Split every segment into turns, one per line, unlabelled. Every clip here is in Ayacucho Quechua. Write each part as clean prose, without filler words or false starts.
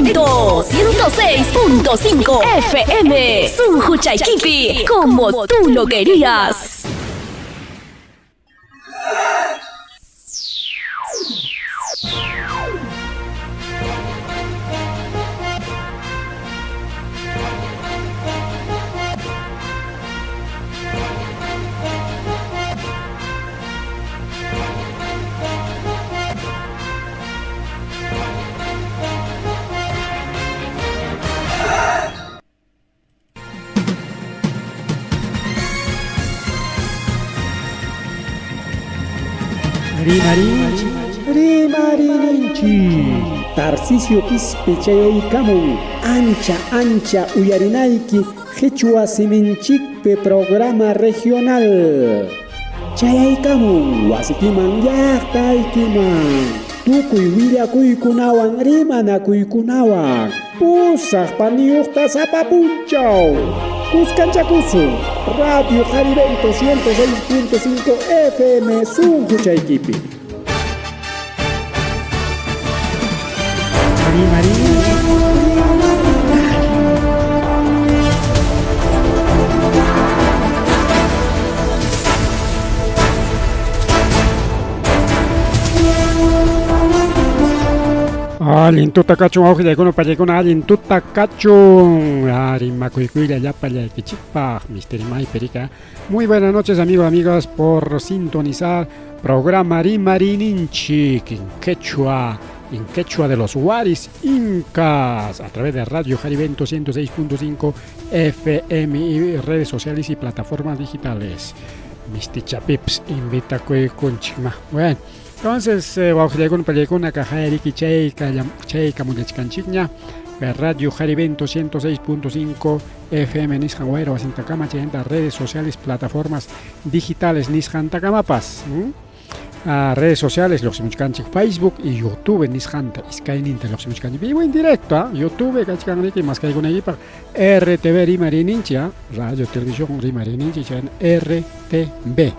Jarivento 106.5 FM. Sunquchaykipi, como tú lo querías.
Rimarinchik, rimarininchik. Tarcisio Quispe chayaykamun ancha ancha uyarinayki Qichwa siminchikpi programa regional. Chayaykamun wasikiman llaqtaykiman. Tukuy willakuykunawan rimanakuykunawan. Pusaq paniyuqta sapa punchaw. Kuskanchakusun Radio Jarivento 106.5 FM sunquchaykipi.
Allin tuta kachun wawqillaykuna pallaykuna allin tuta kachun rimakuykuylla llapallaykichikpaq Mister Imay Perica. Muy buenas noches amigos amigas por sintonizar programa Rimarininchik en quechua, en quechua de los Huaris Incas, a través de Radio Jarivento 106.5 FM y redes sociales y plataformas digitales. Mistichapips invita kunchikma. Bueno, entonces, wawqillaykuna pallaykuna kaqayriki chaykamullachkanchikña Radio Jarivento 106.5 FM nisqan wayra wasintakama chaymanta redes sociales, plataformas digitales nisqantakamapas. Redes sociales lluqsimuchkanchik Facebook y YouTube nisqanta iskayninta lluqsimuchkanchik vivo en directo, ¿ah? YouTube kachkanriki maskaykunaykipaq RTV Rimarininchik, ¿ah? Radio Televisión Rimarininchik chayna RTV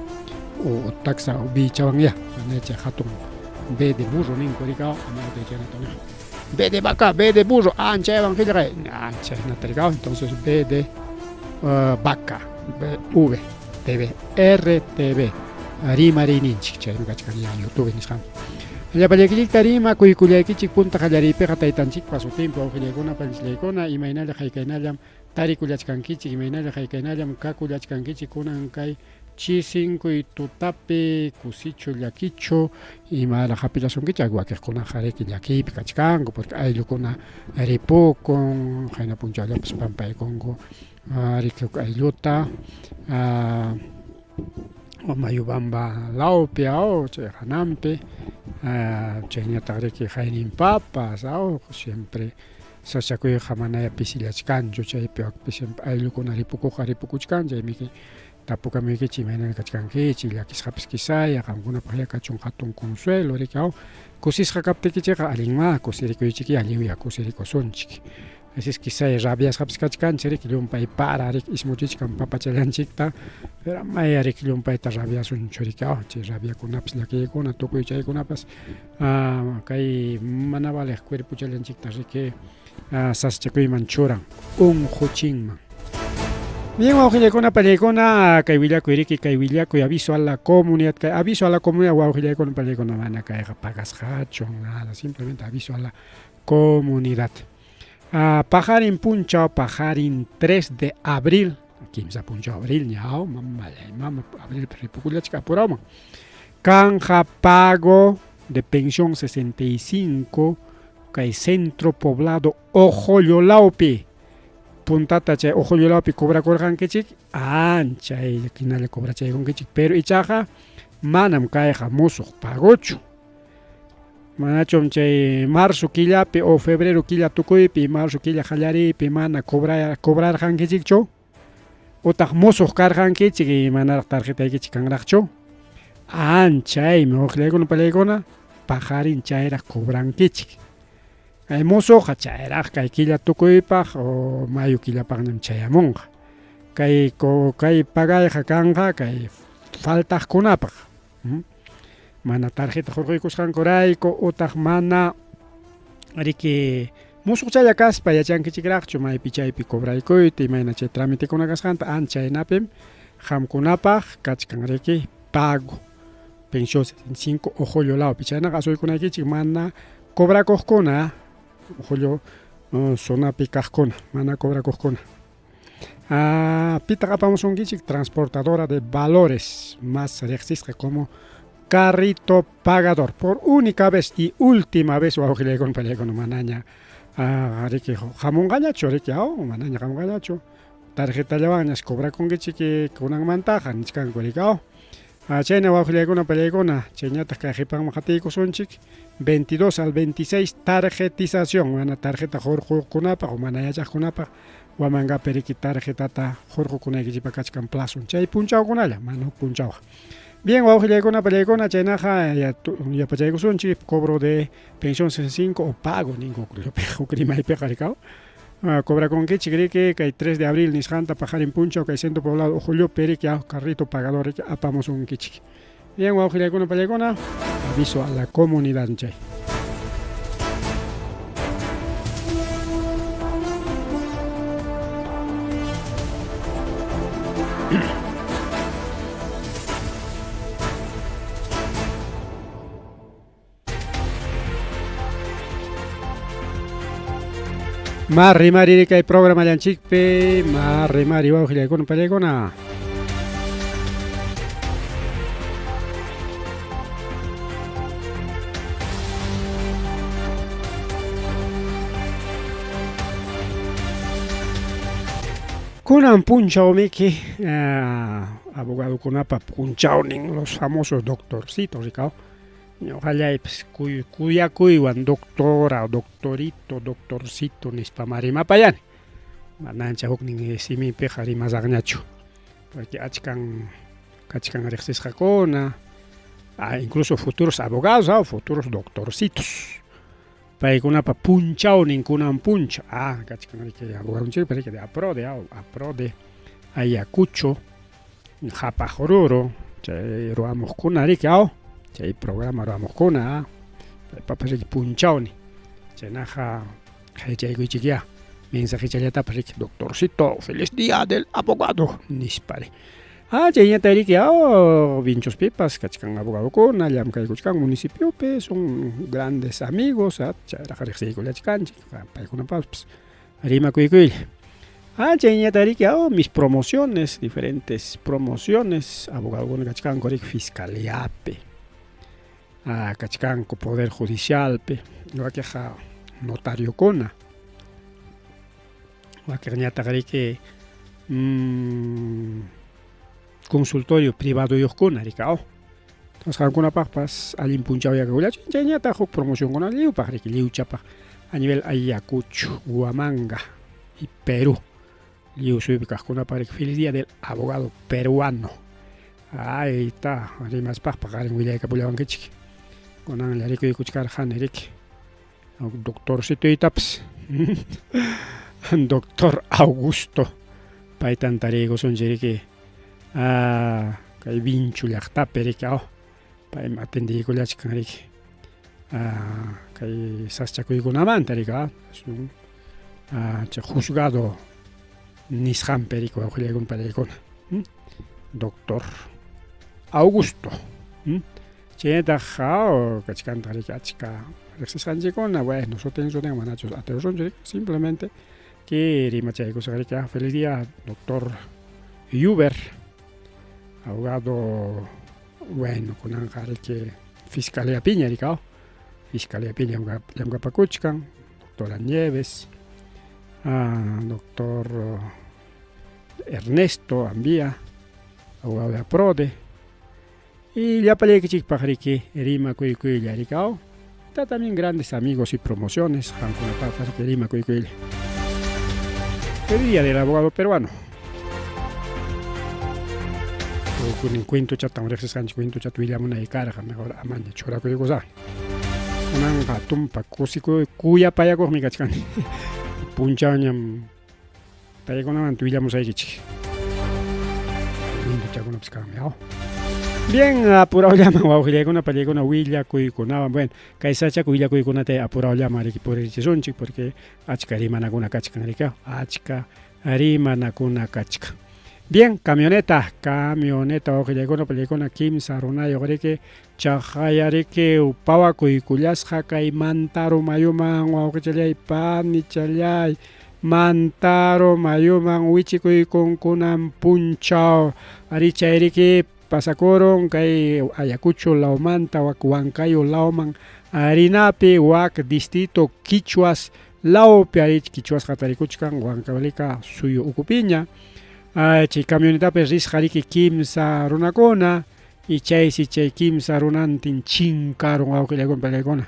o taxa bichawanya manacha hatun B de burro ninku rikaw B de vaca, B de burro, anchaywan qillqay, anchaynata rikaw, entonces B de vaca, B, V, TV, RTV, Rimarininchik, chaymi kachkan ya YouTube nisqan. Llapallaykichikta rimakuykullaykichik punta qallariypiqa taytanchikpa sutinpi wawqillaykuna panichillaykuna imaynalla haykaynallam tarikullachkankichik, imaynalla haykaynallam kakullachkankichik kunan kay chisinkuy tutapi kusichu llakichu imaraq hapillasunkichik wakiqkunaqa riki llakiypi kachkanku porque ayllukuna ripukun qayna punchawllapas pampaykunku riki huk aylluta Mayubamba lawpi aw chay hananpi chayñataq riki hayninpapas aw siempre sasachakuyqa manaya pisillachkanchu chaypi wakpi siempre ayllukuna ripukuqqa ripukuchkan chaymiki tapukamuykichik imaynalla kachkankichik llakisqapas kisaya qamkunapaq ya kachun hatun consuelo riki aw kusisqa kaptikichikqa allinmá kusirikuychikyá lliwya kusirikusunchik así es kisaya rabiasqapas kachkanchik riki llumpay para riki ismuchichkan papachallanchikta pero amaya riki llumpayta rabiasunchu riki aw chay rabiakunapas llakiykuna tukuy chaykunapas kay mana valeq cuerpochallanchikta riki sasachakuyman churan unquchinman. Bien, wawqillaykuna pallaykuna kay willakuy riki kay willakuy aviso a la comunidad kay aviso a la comunidad wawqillaykuna pallaykuna mana kayqa pagasqachu nada simplemente aviso a la comunidad. Paqarin punchaw paqarin 3 de abril kimsa punchaw abril ñaw mamallay mama abril ripukullachik apurawman kanja pago de pensión 65 kay centro poblado Ojollolawpi puntata chay Ojollolawpi cobrakurqankichik anchay hinalla cobrachaykunkichik pero ichaqa manam kayqa musuq pagochu manachum chay marzo killapi o febrero killa tukuypi marzo killa qallariypi mana cobrarqankichikchu utaq musuq karqankichik y manaraq tarjetaykichik kanraqchu anchaymi wawqillaykuna pallaykuna paqarin chayraq cobrankichik kay musuqqa chayraq kay killa tukuypaq o mayo killapaqñam chayamunqa kay kay pagayqa kanqa kay faltaqkunapaq mana tarjeta hurquykusqankurayku utaq mana riki Musuqchalla kaspa yachankichikraqchu maypi chaypi cobraykuyta, imayna chay tramitekuna kasqanta, an chaynapim qamkunapaq kachkan riki pago pensión 65 Ojollo lawpi. Chaynaqa asuykunaykichik mana cobrakuqkuna, Ojollo zonapi kaqkuna, mana cobrakuqkuna. Ah, pitaq apamusunkichik transportadora de valores, más riqsisqa como carrito pagador. Por única vez y última vez wawqillaykuna pallaykuna manaña ah, riki hamunqañachu riki aw manaña hamunqañachu tarjetallawanñas cobrakunkichik kunanmantaqa nichkanku riki aw. Ah, chayna wawqillaykuna pallaykuna chayñataq kay qhipanman qatiykusunchik 22 al 26 tarjetización mana tarjeta hurqukunapaq o mana yachaqkunapaq Huamangapi riki tarjetata hurqukunaykichikpa kachkan plazon chay punchawkunalla, mana huk punchawqa. Bien, wawqillaykuna, pallaykuna, chaynaqa yapachaykusunchik cobro de pensión 65 o pago ninku huk rimaypiqa rikaw. Cobrakunkichik riki kay 3 de abril nisqanta paqarin punchaw kay centro poblado Ujullupi riki carrito pagador riki apamusunkichik. Bien, wawqillaykuna, pallaykuna, aviso a la comunidad chay. Ma rimari kay programallanchikpi, ma rimari wawqillaykuna pallaykuna. Kunan punchawmiki abogadokunapa punchawnin los famosos doctorcitos rikaw. Ñuqallaypas kuyakuywan doctora, doctorito, doctorcito nispamá rimapayani. Mana ancha huknin simipiqa rimasaqñachu. Porque achkan kachkan riqsisqakuna, incluso futuros abogados, futuros doctorcitos. Paykunapa punchawnin kunan punchaw. Ah, kachkan riki abogadonchikpa riki de APRODE, APRODE, Ayacucho, Qhapaq Ruru, chay ruwamuqkuna riki chay programa ruwamuqkuna, paypapas riki punchawnin. Chaynaqa qillqaykuychikyá mensajechallatapas riki doctorcito, feliz día del abogado nispari. Ah, chayñata riki Vinchospipas kachkan abogadokuna, llamkaykuchkan municipiopi, son grandes amigos, chayraq riqsiykullachkanchik, paykunapapas rimakuykuylla. Ah, chayñata riki mis promociones, diferentes promociones, abogadokuna kachkanku riki fiscaliapi, kachkanku poder judicialpi, wakinqa notariokuna, wakinñataq riki consultorio privadoyuqkuna riki Entonces qamkunapaqpas allin punchaw yakakullachun, chayñataq huk promocionkuna lliwpaq riki lliwchapaq a nivel Ayacucho, Huamanga y Perú. Lliw suyupi kaqkunapaq riki feliz día del abogado peruano. Ahí está, rimaspaqpaq qarin willaykapullawankichik. Kunanlla rikuykuchkarqani riki. Doctorcitoytapas. Doctor Augusto paytan tariykusunchik riki kay Vinchu llaqtapi riki paymi atendiykullachkan riki kay sasachakuykunamanta riki chay juzgado nisqanpi riki wawqillaykuna pallaykuna. Doctor Augusto. Chaynataq kachkantaq riki achka riqsisqanchikkuna, bueno, sutin sutin manachus atirusunchu riki, simplemente que rimachaykusaq riki, feliz día doctor Yuber, abogado, bueno, kunanqa riki fiscaliapiña riki, fiscaliapi llamkapakuchkan, doctora Nieves, doctor Ernesto Ambía, abogado de APRODE, y llapallaykichikpaq riki rimakuykuylla riki, Está también grandes amigos y promociones, qamkunapaqpas riki rimakuykuylla. Feliz día del abogado peruano. Huknin cuentochatan riqsisqanchik cuentochata willamunay karqa, mejor amaña churakuykusaqmi. Kunanqa tumpa kusikuy kuyapayakuqmi kachkani. Punchawñam paykunamanta willamusaykichik. Cuentochakunapas kanmi, Bien, apurawllaman wawqillaykuna pallaykuna willakuykunawan. Bueno, kay sachaku willakuykunata apurawllaman riki puririchisunchik porque achka rimanakuna kachkan riki, achka rimanakuna kachkan. Bien, camioneta, camioneta wawqillaykuna pallaykuna kimsa runayuq riki chaqaya riki pawakuykullasqa kay Mantaro mayuman wawqichallay panichallay Mantaro mayuman wichikuykunkunan punchaw ari chay riki pasakurun kay Ayacucho lawmanta wak Huancayo lawman rinapi wak distrito Quichuas lawpi ari Quichuasqa tarikuchkan Huancavelica suyu ukupiña chay camionetapi risqa riki kimsa runakuna y chaysi chay kimsa runantin chinkarun wawqillaykuna pallaykuna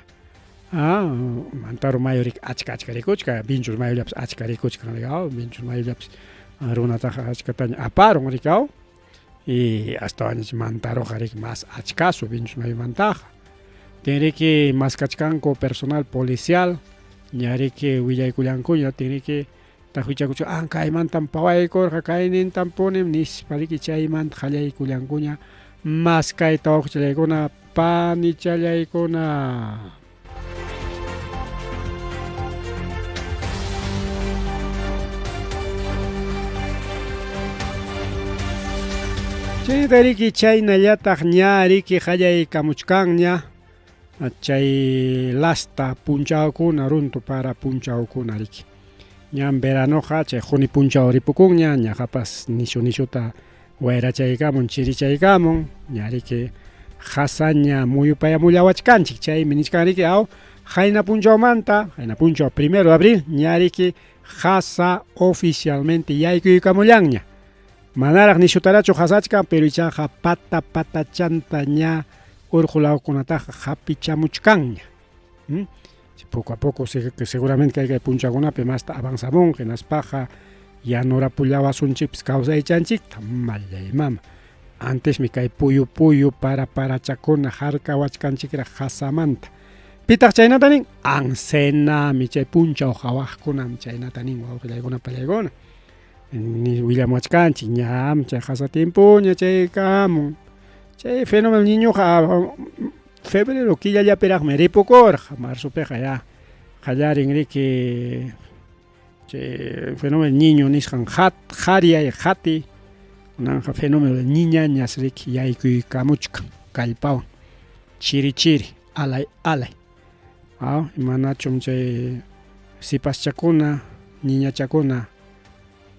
ah Mantaro mayu riki achka achka rikuchkan Vinchos mayullapas achka rikuchkan Vinchos mayullapas runataqa achkataña aparun riki aw y astawanñach Mantaroqa riki mas achkasu Vinchos mayumantaqa tinriki maskachkanku personal policial ña riki willaykullankuña tinriki taqwichakuchkan ah kaymantam pawaykurqa kaynintampunim nispa riki chaymanta qallaykullankuña maskayta wawqichallaykuna panichallaykuna. Chaynata riki chaynallataq ña riki qallaykamuchkanña chay lasta punchawkuna runtu para punchawkuna riki. Ñam veranoqa chay quni punchaw ripukunña ñaqapas nishu nishuta wayrachaykamun chirichaykamun ña riki qasaña muyupayamullawachkanchik chaymi nichkan riki aw qayna punchawmanta qayna punchaw primero de abril ña riki qasa oficialmente yaykuykamullanña manaraq nishutarachu qasachkan pero ichaqa pata patachanta ña urqu lawkunataqa hapichamuchkanña. Poco a poco seguramente kay kay punchawkunapi masta avanzamunqa hinaspaqa yanurapullawasunchikpas kawsaychanchikta mallay mama. Antesmi kay puyu puyu para parachakuna harkawachkanchikraq qasamanta. Pitaq chaynata nin? Ansenami chay punchaw qawaqkunam chaynata nin wawqillaykuna pallaykuna. Ni willamuwachkanchik ñam chay qasa tiempoña chaykamun. Chay fenómeno niñoqa febrero killallapiraqmi ripukurqa, marzopiqa ya qallarin riki chay fenómeno niño nisqan qaryay qati kunanqa fenómeno de niñañas riki yaykuykamuchkan kallpawan chiri chiri alay alay aw manachum chay sipaschakuna niñachakuna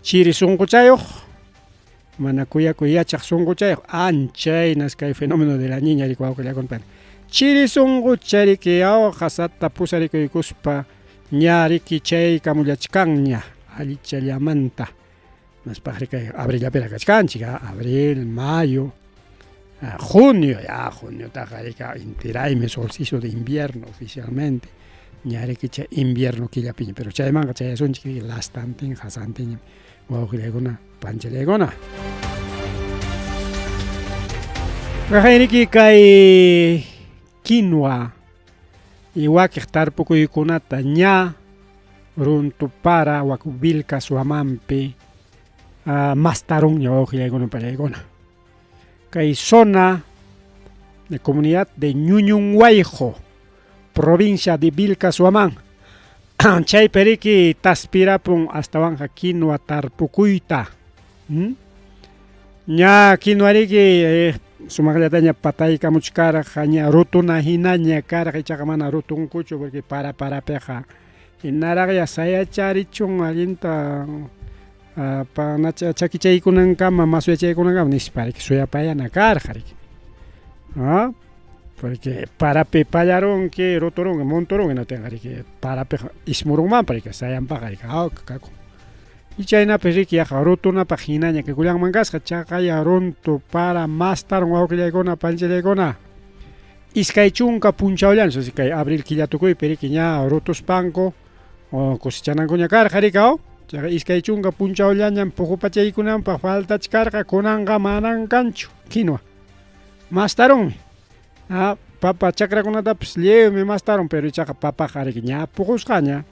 chiri sunquchayuq mana kuyakuy yachaq sunquchayuq anchaynas kay fenómeno de la niña riki wawqillakuna chiri sunqucha riki aw qasata pusarikuykuspa ña riki chaykamullachkanña allichallamanta naspaq kay abrillapiraq kachkanchik abril mayo junio ya juniotaqa riki intiraymi solsticio de invierno oficialmente ña riki chay invierno killapiña pero chaymanqa chayasunchik lastantin qasantinña wawqillaykuna panchallaykuna. Riki kay quinua y wakiq tarpukuykunata ña runtupara wak Vilcas Huamanpi mastarunña wawqillaykuna pallaykuna. Kay zona de comunidad de Ñuñunguayjo, provincia de Vilcas Huamán. Chaypi riki taspirapun astawanqa quinua tarpukuyta. Ña quinua riki sumaqllataña pataykamuchkaraq ña rutuna hinaña karaq ichaqa mana rutunkuchu porque para parapiqa hinaraqya sayacharichun allinta chakichaykunankama masuyachaykunankama nispa riki suyapayana karqa riki. Porque parapi pallarunki ruturunki monturunki natinqa riki parapiqa ismurunmanpas riki sayanpaqa riki hawka kakun. Y chaynapi riki yaqa rutunapaq hinaña kakullanman kasqa chaqaya runtu para mastarun wawqillaykuna panchallaykuna. Iskay chunka punchawllaña kay abril killa tukuypi riki ña rutuspanku cosechanankuña karqa riki aw chaqa 20 punchawllañam puqupachaykunanpaq faltachkarqa kunanqa manan kanchu quinua mastarunmi. Papa chakrakunatapas lliwmi mastarun pero ichaqa papaqa riki ña puqusqaña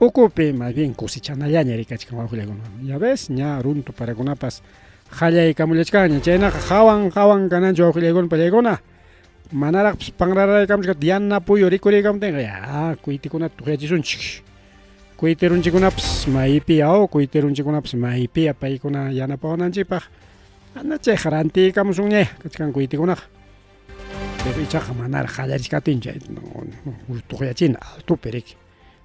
ukupi más bien cosechanallaña riki kachkan wawqillaykuna. Ya ves ña runtu parakunapas qallaykamullachkanña. Chaynaqa hawan hawan kananchik wawqillaykuna pallaykuna. Manaraqpas panraraykamuchkaptin yana puyu rikuriykamuptinqa ya kuytikunata tuqyachisunchik. Kuytirunchikkunapas maypi aw kuytirunchikkunapas maypiya paykuna yanapawananchikpaq. Ana chayqa rantiykamusunñaya kachkan kuytikunaqa. Pero ichaqa manaraq qallarichkaptin chay tuqyachina altopi riki.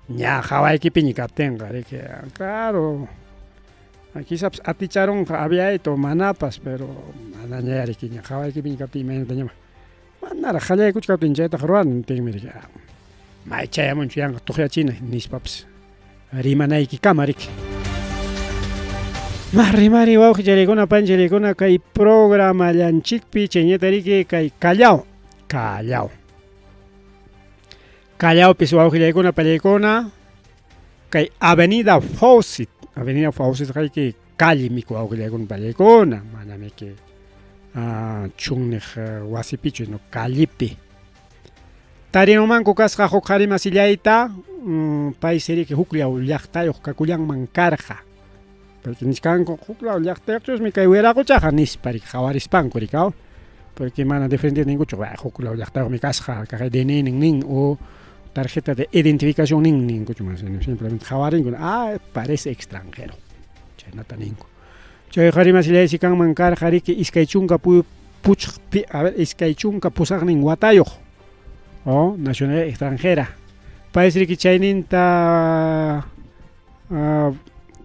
Ña hawaykipiña kaptinqa riki claro quizás aticharunqa aviayta o manapas pero manaña riki ña hawaykipiña kaptin imaynataña manaraq qallaykuchkaptin chaytaqa ruwani nintinmi riki may chayamunchu yanqa tuqyachina nispapas rimanaykikama riki. Ma rimari wawqi chariykuna panchariykuna kay programallanchikpi chayñata riki kay Callao Callao Callaopis wawqillaykuna pallaykuna kay Avenida Fawcett Avenida Fawcett qayki calle miku wawqillaykuna pallaykuna manamiki chunniq wasipichu sino callepi tarinmanku kasqa huk qhari masillayta paysi riki huklaw llaqtayuq kakullanman karqa porque nichkanku huklaw llaqtayuqchusmi kay wiraquchaqa nispa riki qawarispanku riki aw porque mana de frente ninkuchu huklaw llaqtayuqmi kasqa kaqay DNI nin nin o tarjeta de identificación nin ninkuchu simplemente qawarinku ah parece extranjero chaynata ninku chay qhari masillaysi kanman karqa riki 20 puchqpi a ver 28 watayuq o nacionalidad extranjera paysi riki chayninta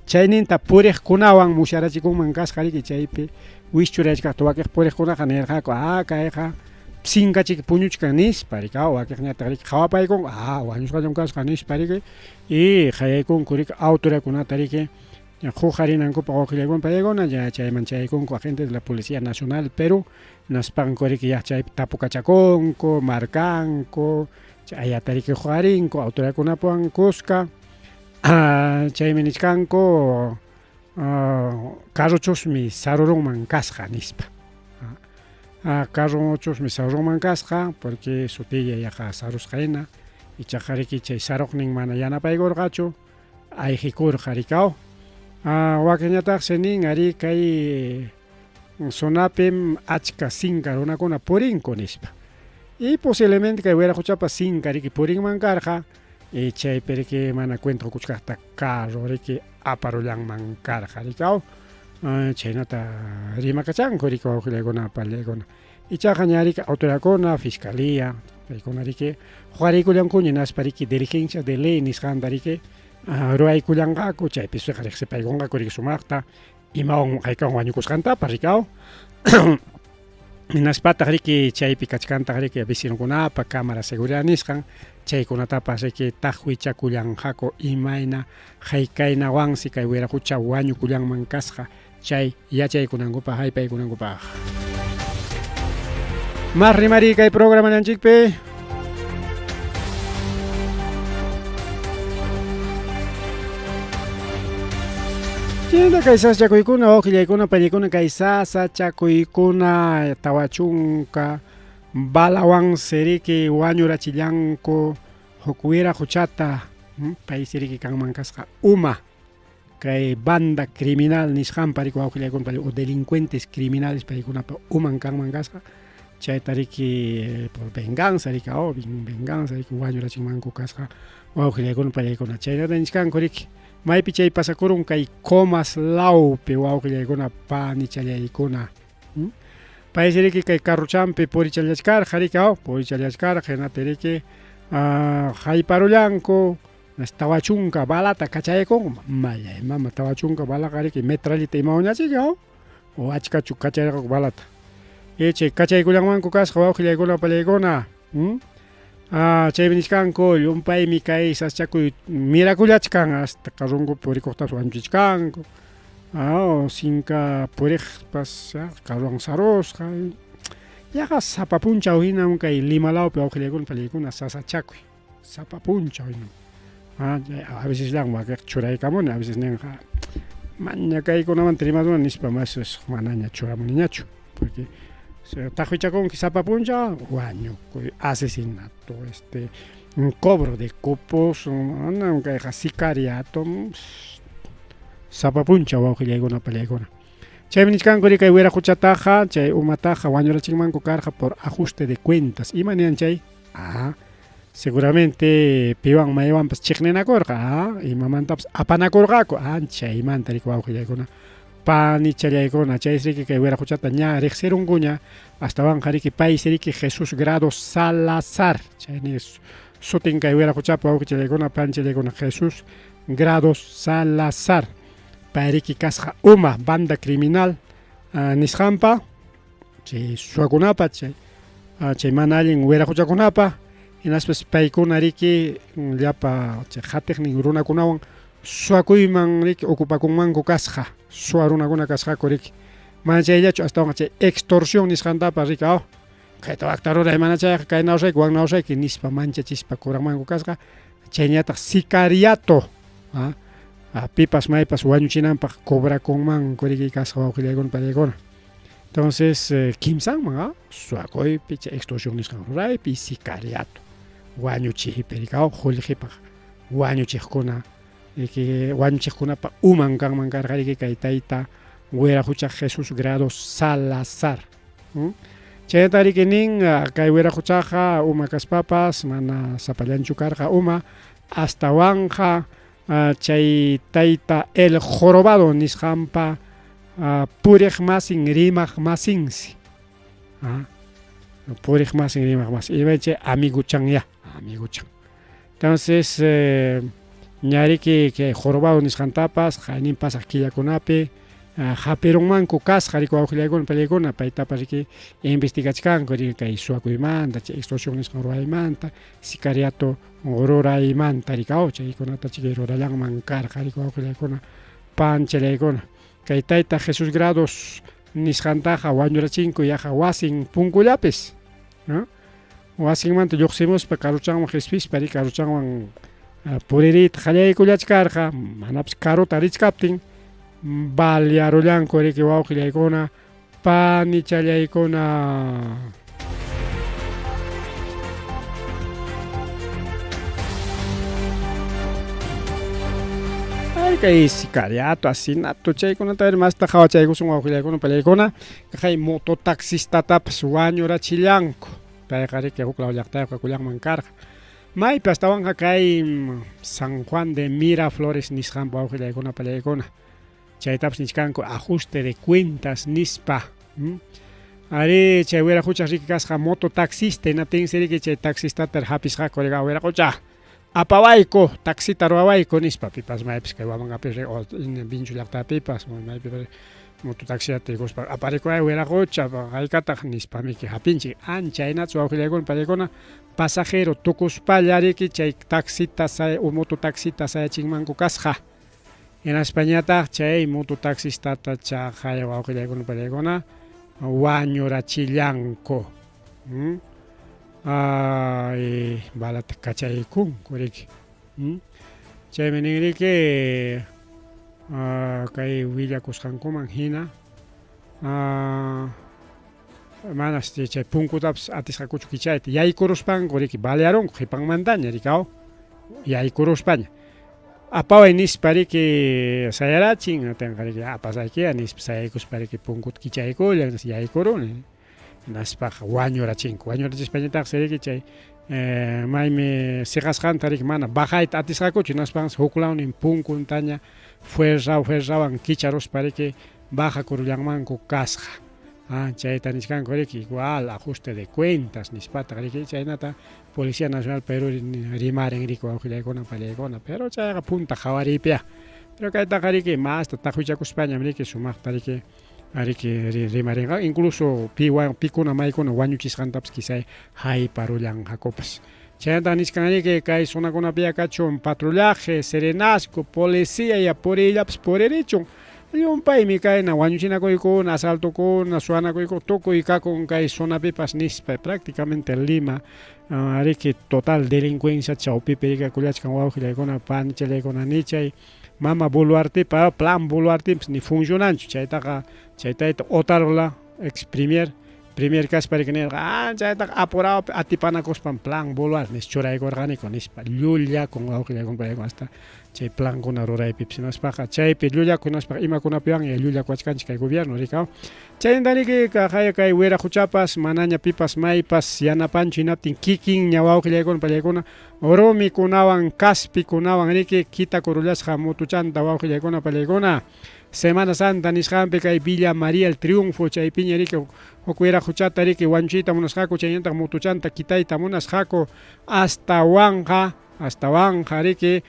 chayninta puriqkunawan musyarachikunman kasqa riki chaypi wischurachkaqta wakiq puriqkunaqa nirqaku ah kayqa sinkachiki puñuchkan nispa riki wakiqñataq riki qhawapaykunku ah wañusqallam kasqa nispa riki y qayaykunku riki autoridadkunata riki huqarinankupaq wawqillaykuna pallaykuna ya chayman chayaykunku agentes de la Policía Nacional Perú hinaspanku riki ya chaypi tapukachakunku markanku ayata riki huqarinku autoridadkunapuwan kuska chaymi nichkanku carrochusmi sarurunman kasqa nispa carrochusmi sarurunman kasqa porque sutilla yaqa sarusqa hina ichaqa riki chay saruqnin mana yanapaykurqachu ayqikurqa rikaw wakinñataqsi nin arí kay zonapim achka sinka runakuna purinku nispa y posiblemente kay wiraquchapa sinka riki purinman karqa y chaypi riki mana cuenta qukuchkaqta carro riki aparullanman karqa rikaw chaynata rimakachanku riki wawqillaykuna pallaykuna ichaqa ña riki autoridadkuna fiscalía paykuna riki huqariykullankuña hinaspa riki diligencia de ley nisqanta riki ruwaykullanqaku chaypi riqsipaykunqaku riki sumaqta imawan haykawan wañukusqantapas rikaw hinaspataq riki chaypi kachkantaq riki vecinokunapa cámara seguridad nisqan chaykunatapas riki taqwichakullanqaku imayna haykaynawansi kay wiraqucha wañukullanman kasqa chay yachaykunankupaq haypaykunankupaq. Mas rimariy kay programallanchikpi. Chayna kay sasachakuykuna wawqillaykuna pañikuna kay sasachakuykuna 40 balawansi riki wañurachillanku huk wiraquchata paysi riki kanman kasqa uma kay banda criminal nisqanpa riki wawqillaykuna o delincuentes criminales paykunapa uman kanman kasqa chayta riki por venganza riki oh venganza riki wañurachinmanku kasqa wawqillaykuna pallaykuna chaynata nichkanku riki maypi chay pasakurun kay Comas lawpi wawqillaykuna panichallaykuna paysi riki kay carrochampi purichallachkarqa riki aw purichallachkarqa hinapi riki hayparullanku 40 balata kachaykunku mallay mama 40 balaqa riki metrallita imawanñachiki aw o achkachu kachayqaku balata y chay kachaykullanmanku kasqa wawqillaykuna pallaykuna chaymi nichkanku llumpaymi kay sasachakuy mirakullachkan hasta carronkupi purikuqtapas wañuchichkanku sinka puriqpas carrowan sarusqa yaqa sapa punchaw hinam kay Lima lawpi wawqillaykuna pallaykuna sasachakuy sapa punchaw hinam a veces llan wakiq churaykamuni a veces ninqa maña kaykunamanta rimasuna nispa mas manaña churamuniñachu porque taqwichakunki sapa punchaw wañukuy asesinato este cobro de cupos manam kayqa sicariato sapa punchaw wawqillaykuna pallaykuna. Chaymi nichkanku kay wiraquchataqa chay umataqa wañurachinmanku karqa por ajuste de cuentas. Ima niyan chay? Ah, seguramente piwan maywanpas chiqninakurqa, ah, imamantapas apanakurqaku, ah, chaymanta riki wawqillaykuna, panichallaykuna, chaysi riki kay wiraquchata ña riqsirunkuña, astawanqa riki paysi riki Jesús Grado Salazar, chayni sutin kay wiraquchapa wawqichallaykuna, panichallaykuna, Jesús Grado Salazar. Pay riki kasqa uma banda criminal nisqanpa, chay suwakunapa, chay chay mana allin wiraquchakunapa, hinaspas paykuna riki llapa chay qatiqnin runakunawan suwakuyman riki ocupakunmanku kasqa, suwa runakuna kasqaku riki. Mana chayllachu astawanqa chay extorsión nisqantapas riki aw kayta wakta ruray mana chayqa kay nawsayki wak nawsayki nispa manchachispa cobramanku kasqa, chayñataq sicariato pipas maypas wañuchinanpaq cobrakunmanku riki kasqa wawqillaykuna pallaykuna. Entonces kimsanman a suwakuypi chay extorsión nisqan ruraypi sicariato wañuchiypi riki aw qullqipaq wañuchiqkuna riki wañuchiqkunapa uman kanman karqa riki kay tayta Wiraqucha Jesús Grado Salazar. Chaynata riki nin kay wiraquchaqa uma kaspapas mana sapallanchu karqa uma astawanqa chay tayta El Jorobado nisqanpa puriq masin rimaq masinsi. Puriq masin rimaq masin. Ima chay amiguchanya, amiguchan. Entonces ñariki kay jorobado nisqantapas qaynin pasaq killakunapi hapirunmanku kasqa riki wawqillaykuna pallaykuna paytapas riki investigachkanku riki kay suwakuymanta chay extorsión nisqan ruwaymanta sicariato ruraymanta riki aw chaykunata chiki rurallanman karqa riki wawqillaykuna panchallaykuna kay tayta Jesús Grados nisqantaqa wañurachinku yaqa wasin punkullapis ¿no? Wasinmanta lluqsimuspa karuchanwan qispispa ri karuchanwan puririyta qallaykullachkarqa, manapas karuta richkaptin balearullanku riki wawqillaykuna, panichallaykuna. Ay, kay sicariato, asesinato, chaykunata masta qhawachaykusun wawqillaykuna, pallaykuna, kay mototaxistatapas wañurachillanku. Payqa riki huk law llaqtayuq kakullanman karqa. Maypi astawanqa kay San Juan de Miraflores nisqanpa wawqillaykuna pallaykuna. Chaytapas nichkanku ajuste de cuentas nispa. Arí, chay wiraquchaq riki kasqa mototaxista, hinaptinsi riki chay taxistata hapisqaku riqa wiraqucha apawayku, taxita ruwawayku nispa, pipas maypis kay Huamangapi Vinchu llaqtapipas maypipas mototaxita rikuspa aparikuway wiraqucha haykataq nispa miki hapinchik. Ancha hinatsu wawqillaykuna pallaykuna pasajero tukuspalla riki chay taxita o mototaxita sayachinmanku kasqa. Hinaspañataq chay mototaxistata chaqay wawqillaykuna pallaykuna wañurachillanku. Ay, balata kachaykunku riki. Chaymi nin riki kay willakusqankuman hina manas chay punkutapas atisqakuchu kichayta yaykuruspanku riki balearunku qhipanmantaña riki aw yaykuruspaña. Apaway nispa riki sayarachin, atinqa riki apasaykiya nispa sayaykuspa riki punkuta kichaykullan yaykuruni. Hinaspaqa wañurachinku. Wañurachispañataqsi riki chay maymi siqasqanta riki mana bajayta atisqakuchu, hinaspansi huk lawnin punkuntaña fuerza fuerzawan kicharuspa riki bajakurullanmanku kasqa. Chayta nichkanku riki igual ajuste de cuentas nispataq riki chaynata Policía Nacional Perú rimarin riki wawqillaykuna pallaykuna, pero chayqa punta qhawariypiya. Pero kaytaqa riki masta taqwichakuspañam riki sumaqta riki riki rimarinqa, incluso piwan pikuna maykuna wañuchisqantapas quizá hayparullanqakupas. Chaynata nichkan riki kay zonakunapiya kachun patrullaje, serenazgo, policía ya puriyllapas puririchun. Llumpaymi kayna wañuchinakuykuna, asaltokuna, suwanakuykuna tukuy kakun kay zonapipas nispa prácticamente Lima riki total delincuencia chawpipi rikakullachkan wawqillaykuna panichallaykuna nichay mama Boluartepa plan Boluartepas ni funcionanchu chaytaqa chay tayta Otárola ex premier. Premier kaspa riki nirqa, ah, chaytaqa apuraupi atipanakuspan plan Boluarte nis churaykurqaniku nispa. Llullakun wawqillaykuna paykuna hasta chay plankuna ruraypipas hinaspaqa chaypi llullakuq hinaspaqa imakunapiwanña llullakuwachkanchik kay gobierno riki aw. Chaynata riki kaqaya kay wiraquchapas manaña pipas maypas yanapanchu hinaptin kikinña wawqillaykuna pallaykuna rumikunawan kaspikunawan riki kitakurullasqa mutuchanta wawqillaykuna pallaykuna. Semana Santa nisqanpi kay Villa María el Triunfo chaypiña riki huk wiraquchata riki wañuchiyta munasqaku chaynataq mutuchanta kitayta munasqaku astawanqa astawanqa riki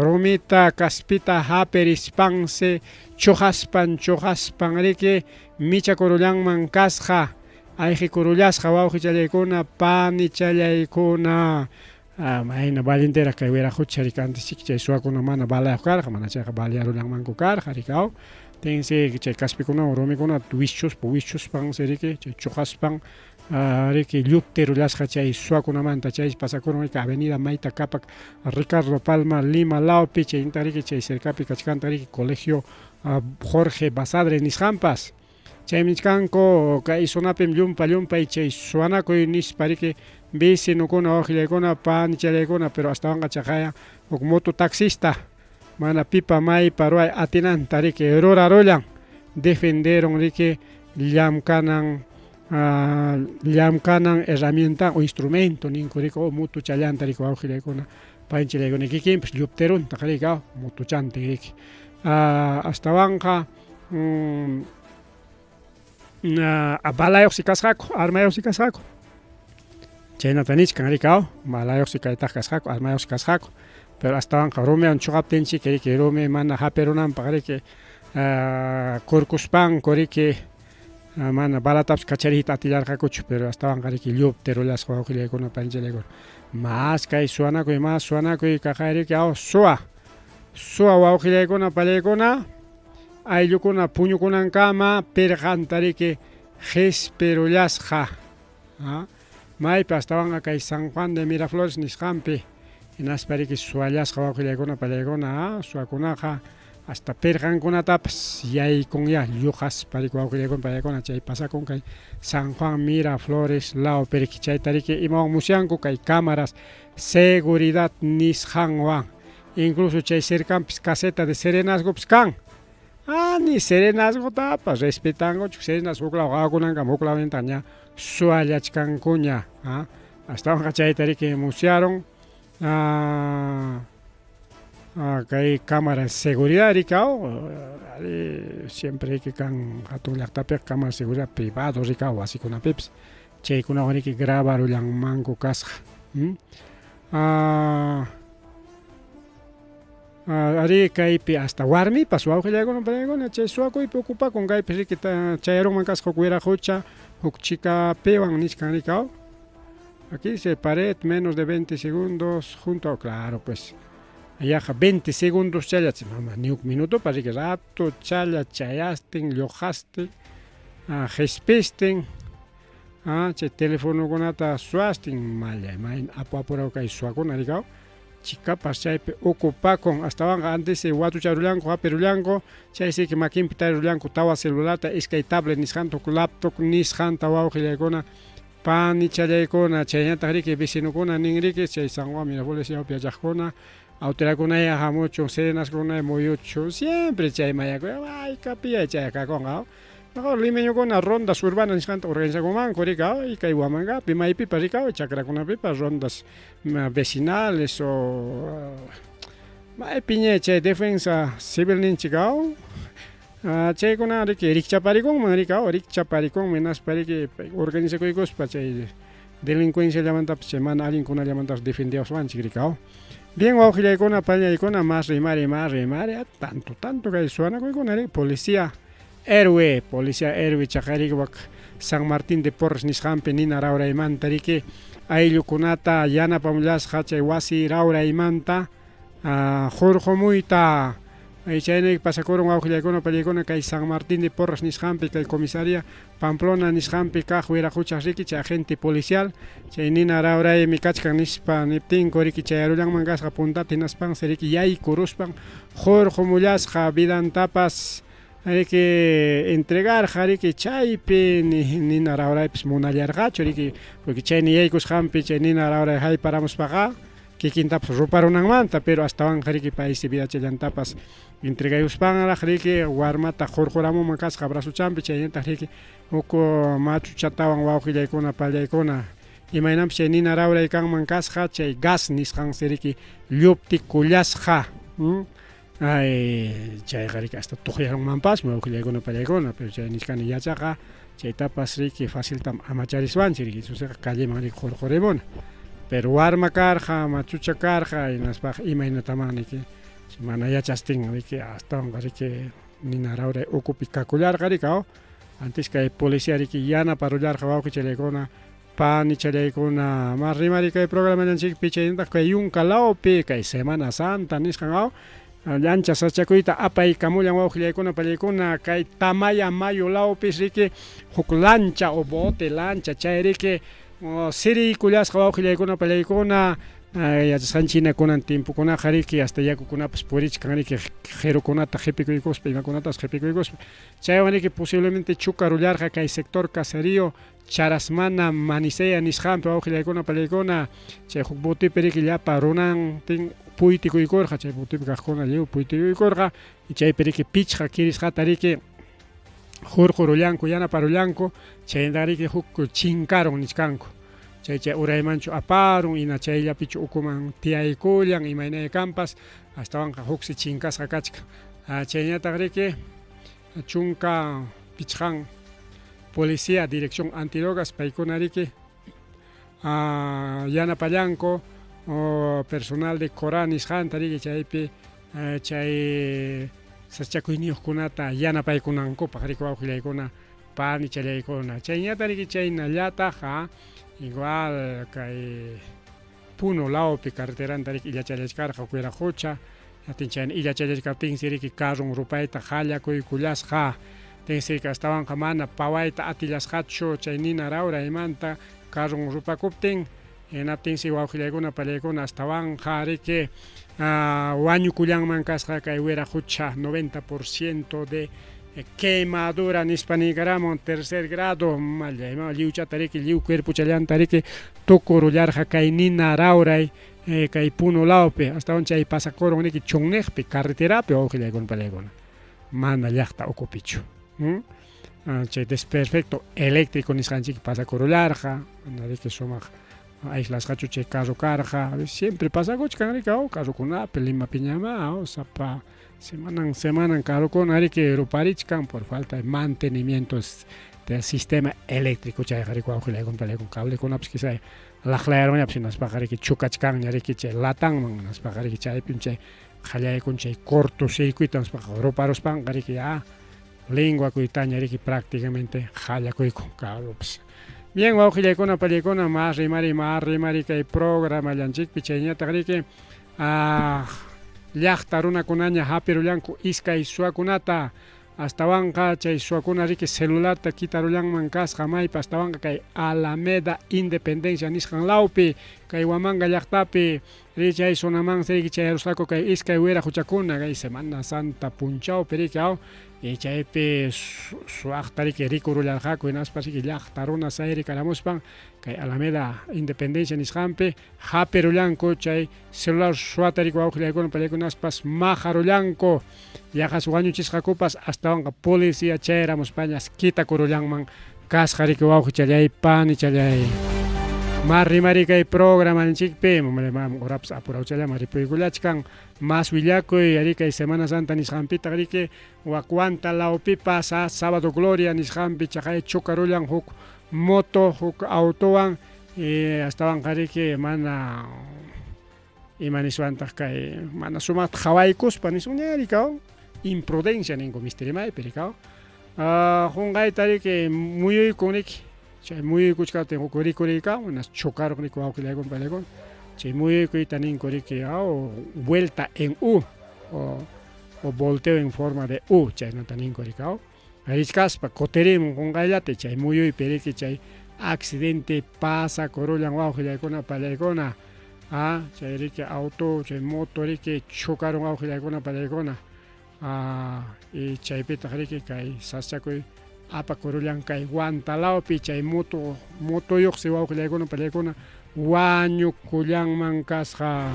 rumita kaspita hapirispansi chuqaspan chuqaspan riki michakurullanman kasqa ayqikurullasqa wawqichallaykuna panichallaykuna. Mayna valienteraq kay wiraqucha riki antes chiki chay suwakuna mana balayuq karqa mana chayqa balearullanmanku karqa riki aw tinsi chay kaspikunawan rumikunata wischuspa wischuspansi riki chay chuqaspan riki lluptirullasqa chay suwakunamanta chaysi pasakurun riki avenida Mayta Cápac Ricardo Palma Lima lawpi chaynata riki chay cercapi kachkanta riki colegio Jorge Basadre nisqanpas. Chaymi nichkanku kay zonapim llumpa llumpay chay suwanakuy nispa riki vecinokuna wawqillaykuna panichallaykuna pero astawanqa chaqaya huk moto taxista mana pipa maypa ruway atinanta riki rurarullan defenderun riki llamkanan llamkanan herramienta o instrumento ninku riki o motochallanta riki wawqillaykuna panichallaykuna kikinpas lluptiruntaq riki motuchantin riki astawanqa balayuqsi kasqaku armayuqsi kasqaku chaynata nichkan riki aw balayuqsi kaytaq kasqaku armayuqsi kasqaku pero astawanqa rumiwan chuqaptinchik riki rumi mana hapirunanpaq riki kurkuspanku riki mana balatapas kachariyta atillarqakuchu pero astawanqa riki lluptirullasqa wawqillaykuna panichallaykuna mas kay suwanakuy mas suwanakuy kaqay riki aw suwa suwa wawqillaykuna pallaykuna Ayllukuna puñukunankama pirqanta riki qispirullasqa. Maypi astawanqa kay San Juan de Miraflores nisqanpi hinaspa riki suwallasqa wawqillaykuna pallaykuna suwakunaqa hasta pirqankunatapas yaykunyá lluqaspa riki wawqillaykuna pallaykuna chay pasakun kay San Juan Miraflores lawpi riki chayta riki imawan musyanku kay cámaras seguridad nisqanwan. Incluso chay cercanpis caseta de serenazgopas kan. Ah, ni serenazgotapas respetankuchu, serenazgo huk law qawakunankama huk lawninta ña suwallachkankuña. Ah, astawanqa chayta riki musyarun ah, ah, kay cámara de seguridad riki aw, ari siempre riki kan hatun llaqtapiqa cámara de seguridad privado riki aw wasikunapipas chaykunawan riki grabarullanmanku kasqa. Ah, arí kaypi hasta warmipas wawqillaykuna paykuna chay suwakuypi ocupakun kaypi riki chayarunman kasqa huk wiraqucha huk chikapiwan nichkan riki aw. Aquí dice pared menos de 20 segundos junto claro pues yaqa 20 segundos challa mama ni huk minutopas riki rato challa chayastin lluqastin qhispistin Ah, chay telefonokunata suwastin mallay mayna apu apuraw kay suwakuna rikaw chikapas chaypi ocupakun astawanqa antesi watucharullanku hapirullanku chaysi makinpi tarirullanku tawa celularta iskay tablet nisqanta huk laptop nisqanta wawqillaykuna panichallaykuna chayñataq riki vecinokuna nin riki chay San Juan Miraflores ñawpi yachaqkuna autoridadkunaya hamuchun serenazgokunaya muyuchun siempre chay mayakuy haykapiya chay kakunqa. Mejor limeñokuna rondas urbanas nisqanta organizakunmanku rika y kay Huamangapi maypipas rika chakrakunapipas rondas vecinales o maypiña chay defensa civil ninchik aw chaykuna riki rikchaparikunman rika rikchaparikunman hinaspa riki organizakuykuspa chay delincuenciallamantapas chay mana allinkunallamantapas defendiwaswanchik rika. Bien wawqillaykuna pañaykuna mas rimari mas rimari tanto tanto kay suwanakuykuna riki policía Héroe, policía héroe chaqayriki wak San Martín de Porres nisqanpi nina rawraymanta riki ayllukunata yanapamullasqa chay wasi rawraymanta hurqumuyta chaynayki pasakurun wawqillaykuna pallaykuna kay San Martín de Porres nisqanpi kay comisaría Pamplona nisqanpi kaq wiraquchaq riki chay agente policial chay nina rawraymi kachkan nispa niptinku riki chayarullanman kasqa puntata hinaspansi riki yaykuruspan hurqumullasqa vidantapas. Riki entregarqa riki chaypi ni nina rawraypis munallarqachu riki porque chay niyaykusqanpi chay nina rawray hayparamuspaqa kikintapas ruparunanmanta pero astawanqa riki paysi vidachallantapas entregayuspanraq riki warmata qurquramunman kasqa brazuchanpi chaynataq riki huk machuchatawan wawqillaykuna pallaykuna imaynanpis chay nina rawray kanman kasqa chay gas nisqansi riki lluptikullasqa. Ay, chayqa riki hasta tuqyarunmanpasmi wawqillaykuna pallaykuna, pero chay nichkani yachaqa chaytapas riki faciltam amachariswanchik riki, entonceqa calleman riki qurqurimuna. Pero warma karqa, machucha karqa, hinaspaqa imaynatamá niki mana yachastin riki astawanqa riki nina rawray ukupi kakullarqa riki aw. Antes kay policía riki yanaparullarqa wawqichallaykuna Panichallaykuna, ma rimari kay programallanchikpi chaynataq kay yunka lawpi kay Semana Santa nisqan aw llancha sachakuyta apaykamullan wawqillaykuna pallaykuna kay Tamaya mayu lawpis riki huk lancha o bote lancha chay riki siriykullasqa wawqillaykuna pallaykuna yachasqanchik kunan tiempokunaqa riki hasta yakukunapas purichkan riki qirukunata qipikuykuspa imakunatapas qipikuykuspa chaywan riki posiblemente chukarullarqa kay sector caserío Charasmana Manisea nisqanpi wawqillaykuna pallaykuna chay huk botepi riki llapa runantin puytikuykurqa chay botepi kaqkuna lliw puytikuykurqa chaypi riki pichqa kirisqata riki hurqurullanku yanaparullanku chaynata riki huk chinkarun nichkanku chay chay uraymanchu aparun hina chayllapichu ukuman tiyaykullan imaynaya kanpas astawanqa huksi chinkasqa kachkan chayñataq riki 15 policía dirección antidrogas paykuna riki yanapallanku personal de Corá nisqanta riki chaypi chay sachakuyniyuqkunata yanapaykunankupaq riki wawqillaykuna panichallaykuna chayñata riki chaynallataq igual kay Puno lawpi carreteranta riki illachallachkarqa Wiraqucha atin chayna illachallachkaptinsi riki carron rupayta qallakuykullasqa tinsi riki astawanqa mana pawayta atillasqachu chay nina rawraymanta carron rupakuptin hinaptinsi wawqillaykuna pallaykuna astawanqa riki wañukullanman kasqa kay Wiraqucha 90% de quemadura nispa niykaramun tercer grado mallay lliwchata riki lliw cuerpochallanta riki tukurullarqa kay nina rawray kay Puno lawpi astawan chay pasakurun riki chunniqpi carreterapi wawqillaykuna pallaykuna mana llaqta ukupichu chay desperfecto eléctrico nisqanchik pasakurullarqa mana riki sumaq aislasqachu chay carro karqa siempre pasakuchkan riki carrokunapi Limapiñamá sapa Semanan semanan carrokuna riki ruparichkan por falta de mantenimiento del sistema eléctrico chayqa riki wawqillaykuna palaykuna cablekunapas quizá laqlayarunñapas hinaspaqa riki chukachkanña riki chay latanman hinaspaqa riki chaypim chay qallaykun chay corto circuito hinaspaqa ruparuspanqa riki ya linguakuytaña riki prácticamente qallakuyku carropas. Bien wawqillaykuna pallaykuna mas rimari mas rimari kay programallanchikpi chayñataq riki Llaqta runakunaña hapirullanku iskay suwakunata, astawanqa chay suwakuna riki celularta kitarullanman kasqa maypi astawanqa kay Alameda Independencia nisqan lawpi, kay Huamanga llaqtapi, ri chay zonamansi riki chayarusqaku kay iskay wira huchakuna kay Semana Santa punchawpi riki aw. Y chaypi suwaqta riki rikurullarqaku hinaspa riki llaqta runa sayrikaramuspan kay Alameda Independencia nisqanpi hapirullanku chay celular suwata riki wawqillaykuna paykunaspas maqarullanku yaqas wañuchisqakupas astawanqa policía chayaramuspañas kitakurullanman kasqa riki wawqichallay panichallay. Ma rimari kay programanchikpi urapas apurawchallaman ripuykullachkan mas willakuy ari kay Semana Santa nisqanpitaq riki Wakwanta lawpipas Sábado Gloria nisqanpi chaqay chocarullan huk moto huk autowan astawanqa riki mana ima niswantaq kay mana sumaqta qhawaykuspa nisun rikaw imprudencia ninku misti rimaypi rikaw qunqayta riki muyuykun riki chay muyuykuchkaptin huk rikuriykamun hinas chocaruq riki wawqillaykuna payllaykuna chay muyuykuyta ninku riki aw vuelta en U o volteo en forma de U chaynata ninku riki aw Richkaspa kutirimun qunqayllata chay muyuypi riki chay accidente pasakurullan wawqillaykuna pallaykuna a chay riki auto chay moto riki chocarun wawqillaykuna pallaykuna. Y chaypitaq riki kay sasachakuy apakurullan kay Huantalawpi chay moto motoyuqsi wawqillaykuna pallaykuna wañukullanman kasqa.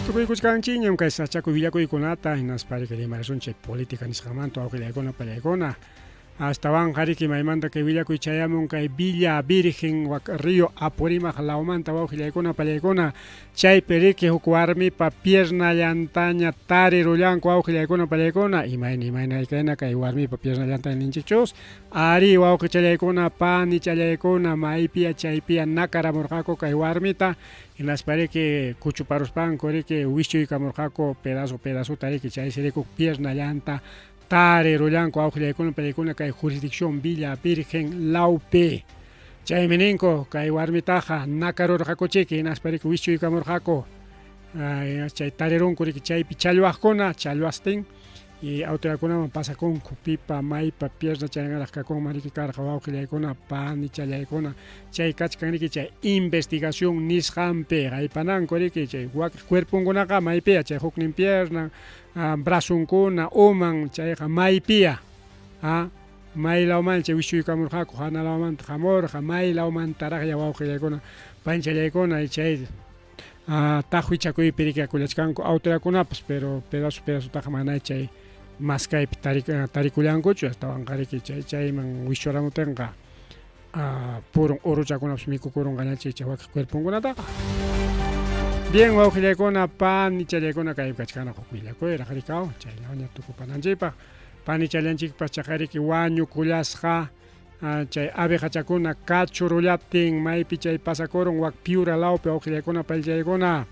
Tukuykuchkanchikñam kay sasachakuy willakuykunata hinaspa riki rimarisunchik política nisqanmanta wawqillaykuna pallaykuna. Astawanqa riki maymanta kay willakuy chayamun kay Villa Virgen wak Río Apurímac lawmanta wawqillaykuna pallaykuna chaypi riki huk warmipa piernallantaña tarirullanku wawqillaykuna pallaykuna imayna imayna kayna kay warmipa piernallantaña ninchikchus arí wawqichallaykuna panichallaykuna maypiya chaypiya nakaramurqaku kay warmita hinaspa riki kuchuparuspanku riki wischuykamurqaku pedazo pedazota riki chaysi rikuk piernallanta Tarirullanku awqillaykuna pallaykuna kay jurisdicción Villa Virgen lawpi. Chaymi ninku kay warmitaqa nakarurqakuchiki hinaspa riki wischuykamurqaku. Chay tarirunku riki chaypi challwaqkuna challwastin y autoridadkunaman pasakunku pipa maypa pierna chayanaraq kakunman riki karqa wawqillaykuna panichallaykuna chay kachkan riki chay investigación nisqanpi haypananku riki chay wakiq cuerponkunaqa maypiya chay huknin pierna brazonkuna, uman, chayqa maypiya, may lawman chay wischuykamurqaku, hana lawmanta hamurqa, may lawmantaraqya wawqillaykuna, panchallaykuna, chay taqwichakuypi rikakullachkanku autoridadkunapas, pero pedazo pedazotaqa mana chay maskaypi tarikullankuchu, astawanqa riki chay chayman wischuramutinqa purun uruchakunapas mikukurunqañachik chay wakiq cuerponkunataqa. Bien, wawqillaykuna, panichallaykuna kaypi kachkana huk willakuyraq rikaw, chayllawanña tukupananchikpaq. Panichallanchikpas chaqariki wañukullasqa chay abejachakuna kachurullaptin maypi chay pasakurun wak Piura lawpi wawqillaykuna, panichallaykuna.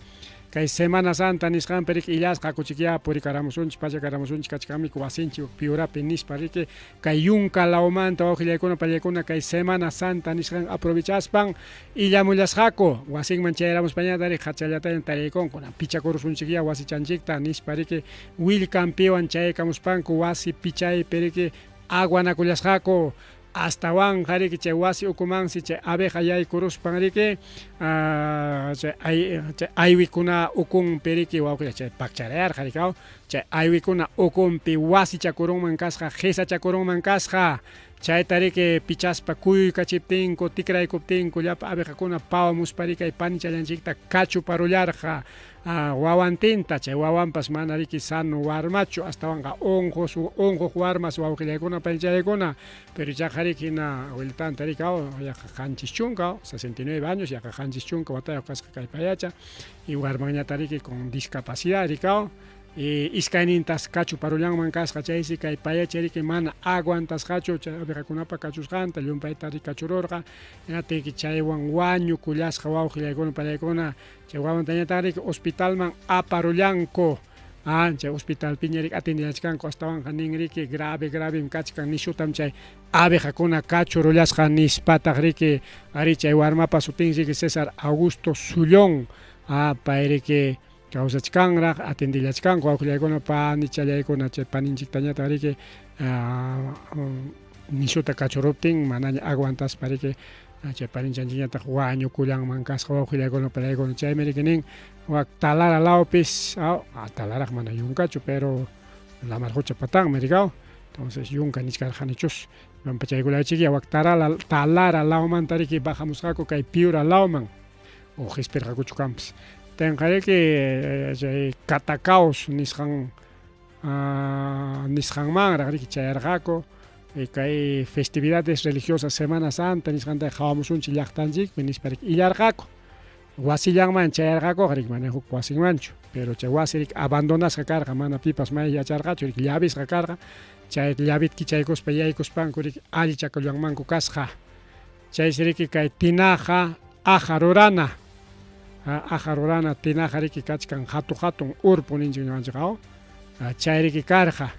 Kay Semana Santa nisqanpi riki illasqa akuchikyá purikaramusunchik, pachakaramusunchik kachkanmiku wasinchik Piurapi nispa riki Kay yunka lawmanta wawqillaykuna pallaykuna kay Semana Santa nisqan aprovechaspan illamullasqaku. Wasinman chayaramuspañataq riki qachallataña tariykunku, pichakurusunchikyá wasichanchikta nispa riki willkanpiwan chaykamuspanku wasi pichaypi riki aguanakullasqaku. Astawanqa riki chay wasi ukumansi chay abeja yaykuruspan riki chay aywikuna ukunpi riki wawqilla chay pakcharayarqa riki Chay aywikuna ukunpi wasichakurunman kasqa, qisachakurunman kasqa. Chayta riki pichaspa kuyuykachiptinku, tikraykuptinku, llapa abejakuna pawamuspa riki kay panichallanchikta kachuparullarqa wawantinta. Chay wawanpas mana riki sano warmachu, astawanqa unqus unquq warmas wawqillaykuna, panichallaykuna. Pero ichaqa riki hina abuelitanta riki yaqa 70, 69 años, yaqa 70 watayuq kasqa kay payacha. Y warmanñata riki con discapacidad rikaw y iskaynintas kachuparullanman kasqa chaysi kay payacha riki mana aguantasqachu chay abejakunapa kachusqanta llumpayta riki kachururqa hinaptinki chaywan wañukullasqa wawqillaykuna pallaykuna chay wawantañataq riki hospitalman aparullanku chay hospitalpiña riki atendillachkanku astawanqa nin riki grave gravem kachkan nishutam chay Abejakuna kachurullasqa nispataq riki, arí chay warmapa sutin riki César Augusto Sullón, pay riki kawsachkanraq, atendillachkanku wawqillaykuna panichallaykuna chay paninchiktañataq riki nishuta kachuruptin manaña aguantaspa riki chay paninchanchikñataq wañukullanman kasqa wawqillaykuna palaykuna chaymi riki nin wak Talara lawpis Talaraq mana yunkachu pero lamar qucha patanmi rikaw entonces yunka nichkarqanichus pampachaykulaychikya wak tarala Talara lawmanta riki bajamusqaku kay Piura lawman o qispirqakuchu kanpas tenqa riki chay Catacaos nisqan nisqanmanraq riki chayarqaku kay festividades religiosas Semana Santa nisqanta qhawamusunchik llaqtanchikpi nispa riki illarqaku Wasillanman chayarqakuqa riki mana huk wasinmanchu, pero chay wasi riki abandonasqa karqa, mana pipas may yacharqachu riki llavisqa karqa, chay llavit kichaykuspa yaykuspanku riki allichakullanmanku kasqa. Chaysi riki kay tinaja aja rurana, aja rurana tinaja riki kachkan hatu hatun urpu ninchik ñuqanchik aw, chay riki karqa,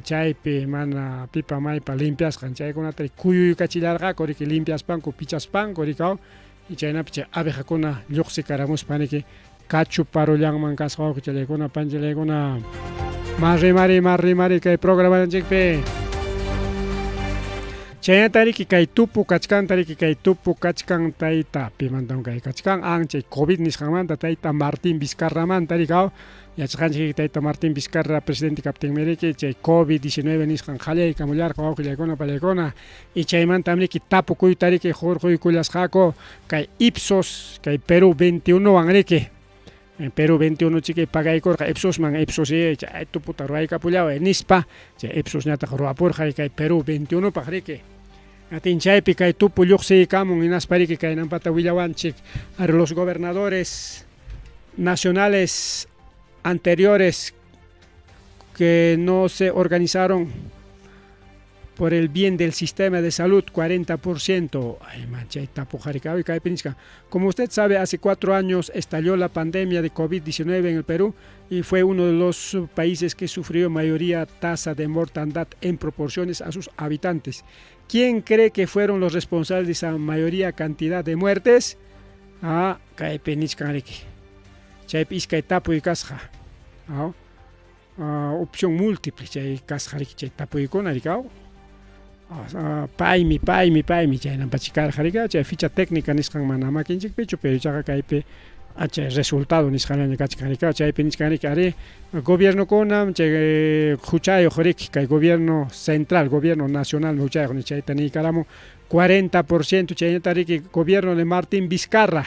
chaypi mana pipa maypa limpiasqan chaykunata riki kuyuykachillarqaku riki limpiaspanku pichaspanku riki aw, Chaynapi chay abejakuna lluqsikaramuspa niki kachuparullanman kasqa wawqichallaykuna panchallaykuna. Mas rimari, mas rimari kay programanchikpi. Chaynata riki kay tupu kachkanta riki kay tupu kachkan tayta pimantam kay kachkan an chay COVID nisqanmanta tayta Martín Vizcarramanta riki aw yachaqanchik tayta Martín Vizcarra presidente kaptinmi riki chay COVID-19 nisqan qallaykamullarqa wawqillaykuna pallaykuna y chaymantam riki tapukuyta riki hurquykullasqaku kay Ipsos kay Perú 21 wan riki Perú 21 chiki pagaykurqa Ipsosman Ipsos chay tuputa ruwaykapullaway nispa chay Ipsosñataq ruwapurqa kay Perú 21 paq riki atin chaypi kay tupu lluqsiykamun hinaspa riki kaynampata willawanchik ar los gobernadores nacionales anteriores que no se organizaron por el bien del sistema de salud, 40%. Ay, manchay, tapujarikawi, kaypi nichkan. Como usted sabe, hace 4 años estalló la pandemia de COVID-19 en el Perú y fue uno de los países que sufrió mayoría tasa de mortandad en proporciones a sus habitantes. ¿Quién cree que fueron los responsables de esa mayoría cantidad de muertes? Ah, kaypi nichkan riki. Chaypi iskay tapuy kasqa. Ah, opción múltiple chay kasqa riki chay tapuykuna riki aw. Paymi, paymi, paymi chaynanpachi karqa riki chay ficha técnica nisqan mana makinchikpichu, pero ichaqa kaypi chay resultado nisqallaña kachkan riki chaypi nichkan riki ari gobiernokunam chay huchayuq riki kay gobierno central, gobierno nacional huchayuq ni chayta niykaramun 40% chaynata riki gobierno de Martín Vizcarra.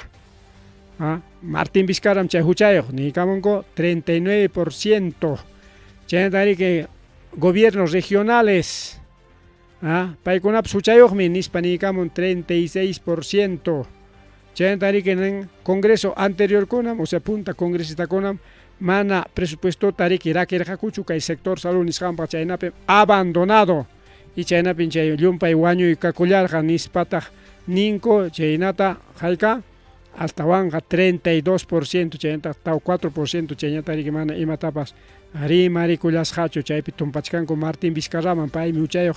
Ah, Martín Vizcarra chay huchayuq niykamunku 39%. Chaynata riki gobiernos regionales ah, paykunapas huchayuqmi nispa niykamun 36%. Chaynata riki nin congreso anteriorkunam, o sea punta congresistakunam mana presupuestota riki rakirqakuchu kay sector salud nisqanpaq chaynapi abandonado y chaynapin chay llumpay wañuy kakullarqa nispataq ninku chaynata hayka astawanqa 32% chaynataq 4% chaynata riki mana imatapas rimarikullasqachu chaypi tumpachkanku Martín Vizcarraman paymi huchayuq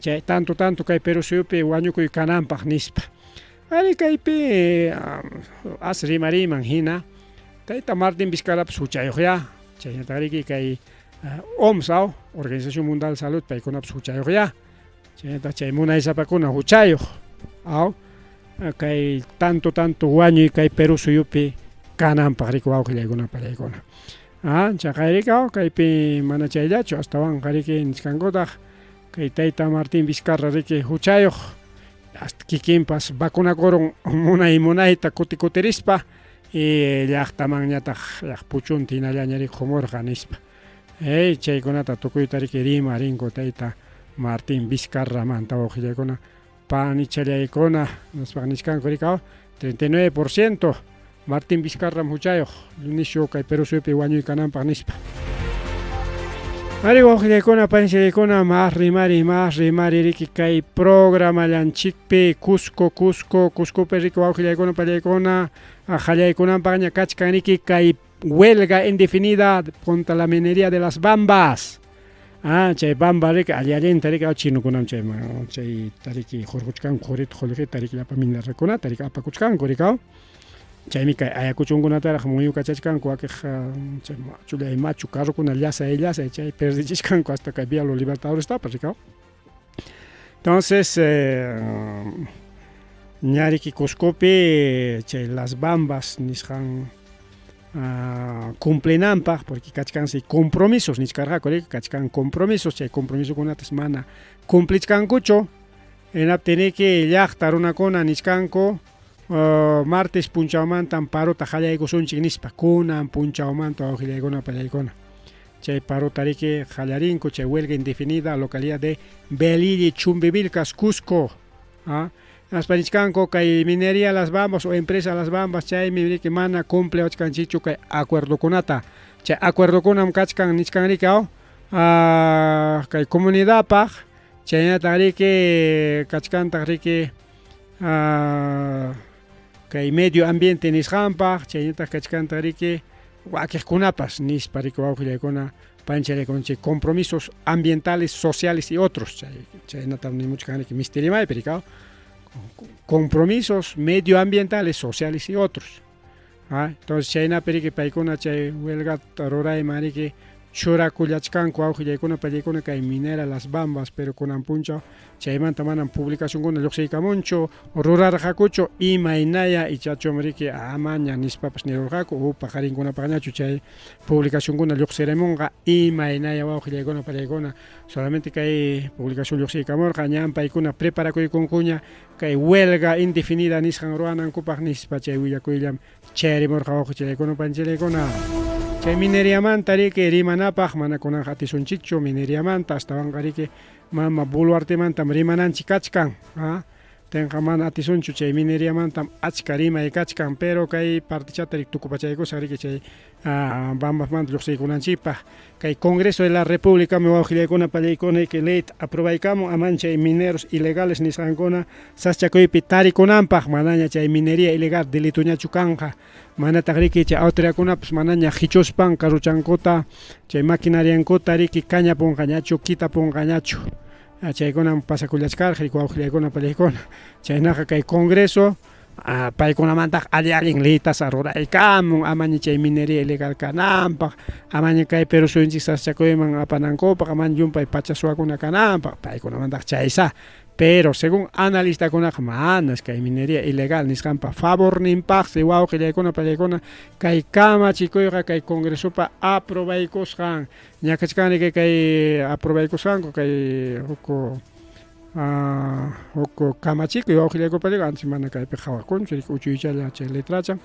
chay tanto tanto kay Perú suyupi wañukuy kananpaq nispa. Ari kaypi as rimariman hina tayta Martín Vizcarrapas huchayuq ya chaynataq riki kay OMS aw Organización Mundial de Salud paykunapas huchayuq ya chaynataq chay munaysapakuna huchayuq aw kay tanto tanto wañuy kay Perú suyupi kananpaq riki wawqillaykuna pallaykuna. Ah, chaqayrika kaypi mana chayllachu astawanqa riki nichkankutaq kay tayta Martín Vizcarra riki huchayuq hasta kikinpas vacunakurun munay munayta kuti kutirispa y llaqtamanñataq llaq puchunta hinallaña riki qumurqa nispa. Ey chaykunata tukuyta riki rimarinku tayta Martín Vizcarramanta wawqillaykuna panichallaykuna nispa nichkanku riki 39% Martín Vizcarra huchayuq nishu kay Perú suyupi wañuy kananpaq nispa. Ari wawqillaykuna panichallaykuna mas rimari mas rimari riki kay programallanchikpi Cusco Cusco Cuscopi riki wawqillaykuna pallaykuna qallaykunanpaqña kachkan riki kay huelga indefinida contra la minería de las Bambas. Ah, chay bamba riki alli allinta riki chinukunam chay chay tariki hurquchkanku qurita qullqita riki llapa minerakunata riki apakuchkanku riki chaymi kay ayakuchunkunataraq muyukachachkanku wakiq chay machullay machu carrokuna llasay llasay chay perdichishkanku hasta kay Vía Los Libertadorestapas riki. Entonces ña riki Cuscopi chay Las Bambas nisqan cumplinanpaq porque kachkansi compromisos nichkarqaku riki kachkan compromisos chay compromisokunatas mana cumplichkankuchu hinaptiniki llaqta runakuna nichkanku martes punchawmantam parota qallaykusunchik nispa kunan punchawmanta wawqillaykuna pallaykuna chay parota riki qallarinku chay huelga indefinida localidad de Velille Chumbivilcas Cusco. Ah, hinaspa nichkanku kay minería Las Bambas o empresa Las Bambas chaymi riki mana cumpliwachkanchikchu kay acuerdokunata chay acuerdokunam kachkan nichkan riki aw kay comunidadpaq chaynataq riki kachkantaq riki kay medio ambiente nisqanpaq chaynataq kachkantaq riki wakiqkunapas nispa riki wawqillaykuna panchallaykuna chay compromisos ambientales, sociales y otros chay chaynatam nimuchkan riki mistirimaypi riki compromisos medioambientales, sociales y otros. Ah, entonces chaynapi riki paykuna chay huelgata rurayman riki churakullachkanku wawqillaykuna pallaykuna kay minera Las Bambas, pero kunan punchaw chaymanta manam publicacionkuna lluqsiykamunchu, rurarqakuchu imaynaya ichachum riki amaña nispapas nirurqaku u paqarinkunapaqñachu chay publicacionkuna lluqsirimunqa imaynaya wawqillaykuna pallaykuna solamente kay publicación lluqsiykamurqa ñam paykuna preparakuykunkuña kay huelga indefinida nisqan ruwanankupaq nispa chay willakuyllam chayarimurqa wawqichallaykuna panchillaykuna. Chay mineriamanta riki rimanapaq mana kunanqa atisunchikchu mineriamanta astawanqa riki mama Boluartemantam rimananchik kachkan a tenqa mana atisunchu chay mineriamantam achka rimay kachkan pero kay partichata riki tukupachaykusaq riki chay Bambasmanta lluqsiykunanchikpaq kay Congreso de la Repúblicami wawqillaykuna pallaykuna riki leyta aprobaykamun aman chay mineros ilegales nisqankuna saschakuypi tarikunanpaq manaña chay minería ilegal delitoñachu kanqa manataq riki chay autoridadkunapas manaña qichuspan carrochankuta chay maquinariankuta riki kañapunqañachu kitapunqañachu chaykunam pasakullachkarqa riki wawqillaykuna pallaykuna chaynaqa kay Congreso paykunamantaq alli allin leytasa ruraykamun amaña chay minería ilegal kananpaq amaña kay Perú suyunchik saschakuyman apanankupaq amaña llumpay pacha suwakuna kananpaq paykunamantaq chaysa pero según analistakunaqa manas kay minería ilegal nisqanpa favorninpaqsi wawqillaykuna pallaykuna kay kamachikuyqa kay Congresopa aprobaykusqan ñakachkani kay kay aprobaykusqanku kay huk huk kamachikuy wawqillaykuna pallaykuna antes mana kaypi qhawakunchu uchuychalla chay letrachan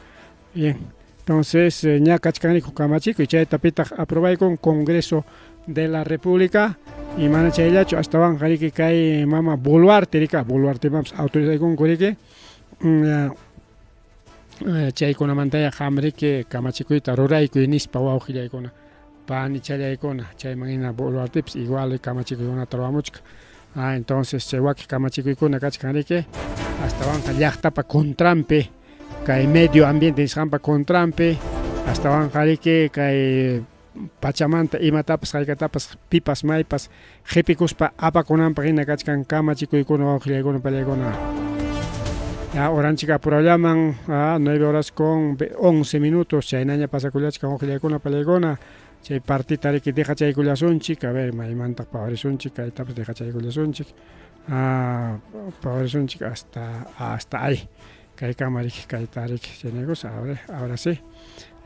bien entonces ña kachkan huk kamachikuy chayta pitaq aprobaykun Congreso de la República y mana chayllachu astawanqa riki kay mama Boluarte rika Boluartemanpas autorizaykunku riki chaykunamantaya qam riki kamachikuyta ruraykuy nispa wawqillaykuna panichallaykuna chayman hina Boluartepas igual kamachikuykunata ruwamuchkan entonces chay wakin kamachikuykuna kachkan riki astawanqa llaqtapa contranpi kay medio ambiente nisqanpa contranpi astawanqa riki kay pachamanta imatapas haykatapas pipas maypas qipikuspa apakunanpaq hina kachkan kamachikuykuna wawqillaykuna pallaykuna. Ya horanchik apurallaman 9 horas con 11 minutos chaynaña pasakullachkan wawqillaykuna pallaykuna chay partita riki dejachaykullasunchik a ver maymantaq pawarisunchik kaytapas dejachaykullasunchik pawarisunchik hasta ahí kaykama riki kayta riki chaynaykusa ahora ahora sí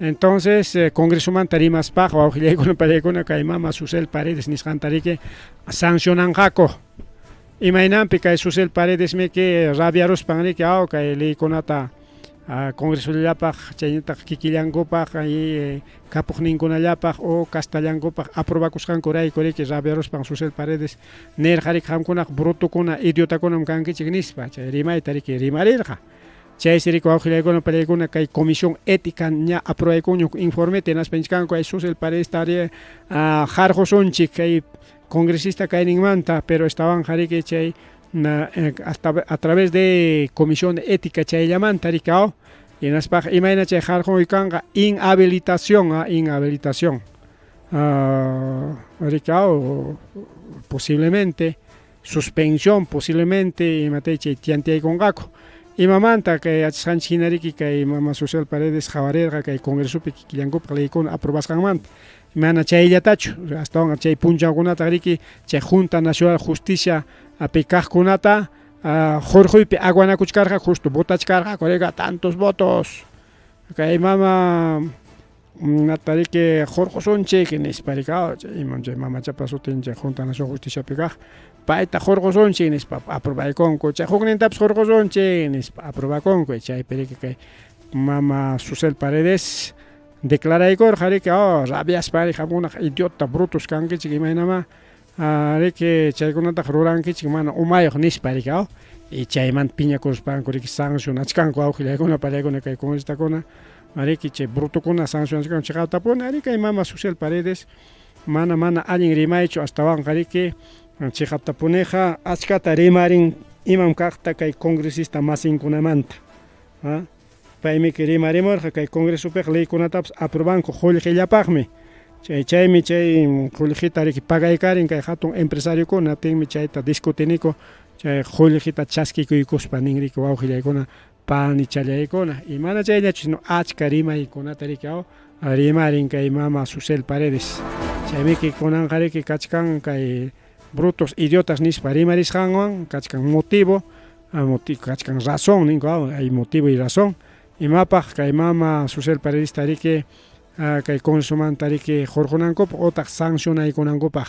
entonces Congresomanta rimaspaq wawqillaykuna pallaykuna kay mama Susel Paredes nisqanta riki sancionanqaku imaynanpi kay Susel Paredesmiki rabiaruspan riki aw kay leykunata Congresollapaq chaynataq kikillankupaq kapuqninkunallapaq o castallankupaq aprobakusqankurayku riki rabiaruspan Susel Paredes nirqa riki qamkunaqa brutokuna idiotakunam kankichik nispa chay rimayta riki rimarirqa chaysi riki wawqillaykuna pallaykuna kay comisión ética ña aprobaykunña huk informeta hinaspa nichkanku ay Susel Paredesta qarqusunchik kay congresista kayninmanta pero estawanqa riki chay hasta a través de comisión de ética chayllamanta riki aw hinaspaqa imayna chay qarquy kanqa inhabilitación inhabilitación riki aw posiblemente suspensión posiblemente imatay chay tiantiyaykunqaku imamanta kay yachasqanchik hina riki kay mama Susel Paredes qawarirqa kay Congresopi kikillankupaq leykuna aprobasqanmanta mana chayllatachu astawanqa chay punchawkunata riki chay Junta Nacional Justicia api kaqkunata hurquypi aguanakuchkarqa justo votachkarqaku rika tantos votos kay mama nata riki hurqusunchik nispa riki imam chay mamachapa sutin chay Junta Nacional Justiciapi kaq payta hurqusunchik nispa aprobaykunku chay huknintapas hurqusunchik nispa aprobakunku chaypi riki kay mama Susel Paredes declaraykurqa riki rabiaspa riki qamkunaqa idiota brutos kankichik imaynama riki chaykunataqa rurankichik mana umayuq nispa riki y chaymanta piñakuspanku riki sancionachkanku wawqillaykuna pallaykuna kay congresistakuna riki chay brutokuna sancionachkanku chiqaptapuni ari kay mama Susel Paredes mana mana allin rimaychu astawanqa riki chiqaptapuniqa achkata rimarin imam kaqta kay congresista masinkunamanta paymiki rimarimurqa kay congresopiqa leykunatapas aprobanku qullqillapaqmi chay chaymi chay qullqita riki pagaykarin kay hatun empresariokuna tinmi chayta discutiniku chay qullqita chaskikuykuspa nin riki wawqillaykuna panichallaykuna y mana chayllachu sino achka rimaykunata riki aw rimarin kay mama Susel Paredes. Chaymiki kunanqariki kachkan kay brutos idiotas nispa rimarisqanwan kachkan motivo, kachkan razón ninku, hay motivo y razón. Imapaq kay mama Susel Paredista riki kay consumanta riki hurqunankupaq utaq sancionaykunankupaq.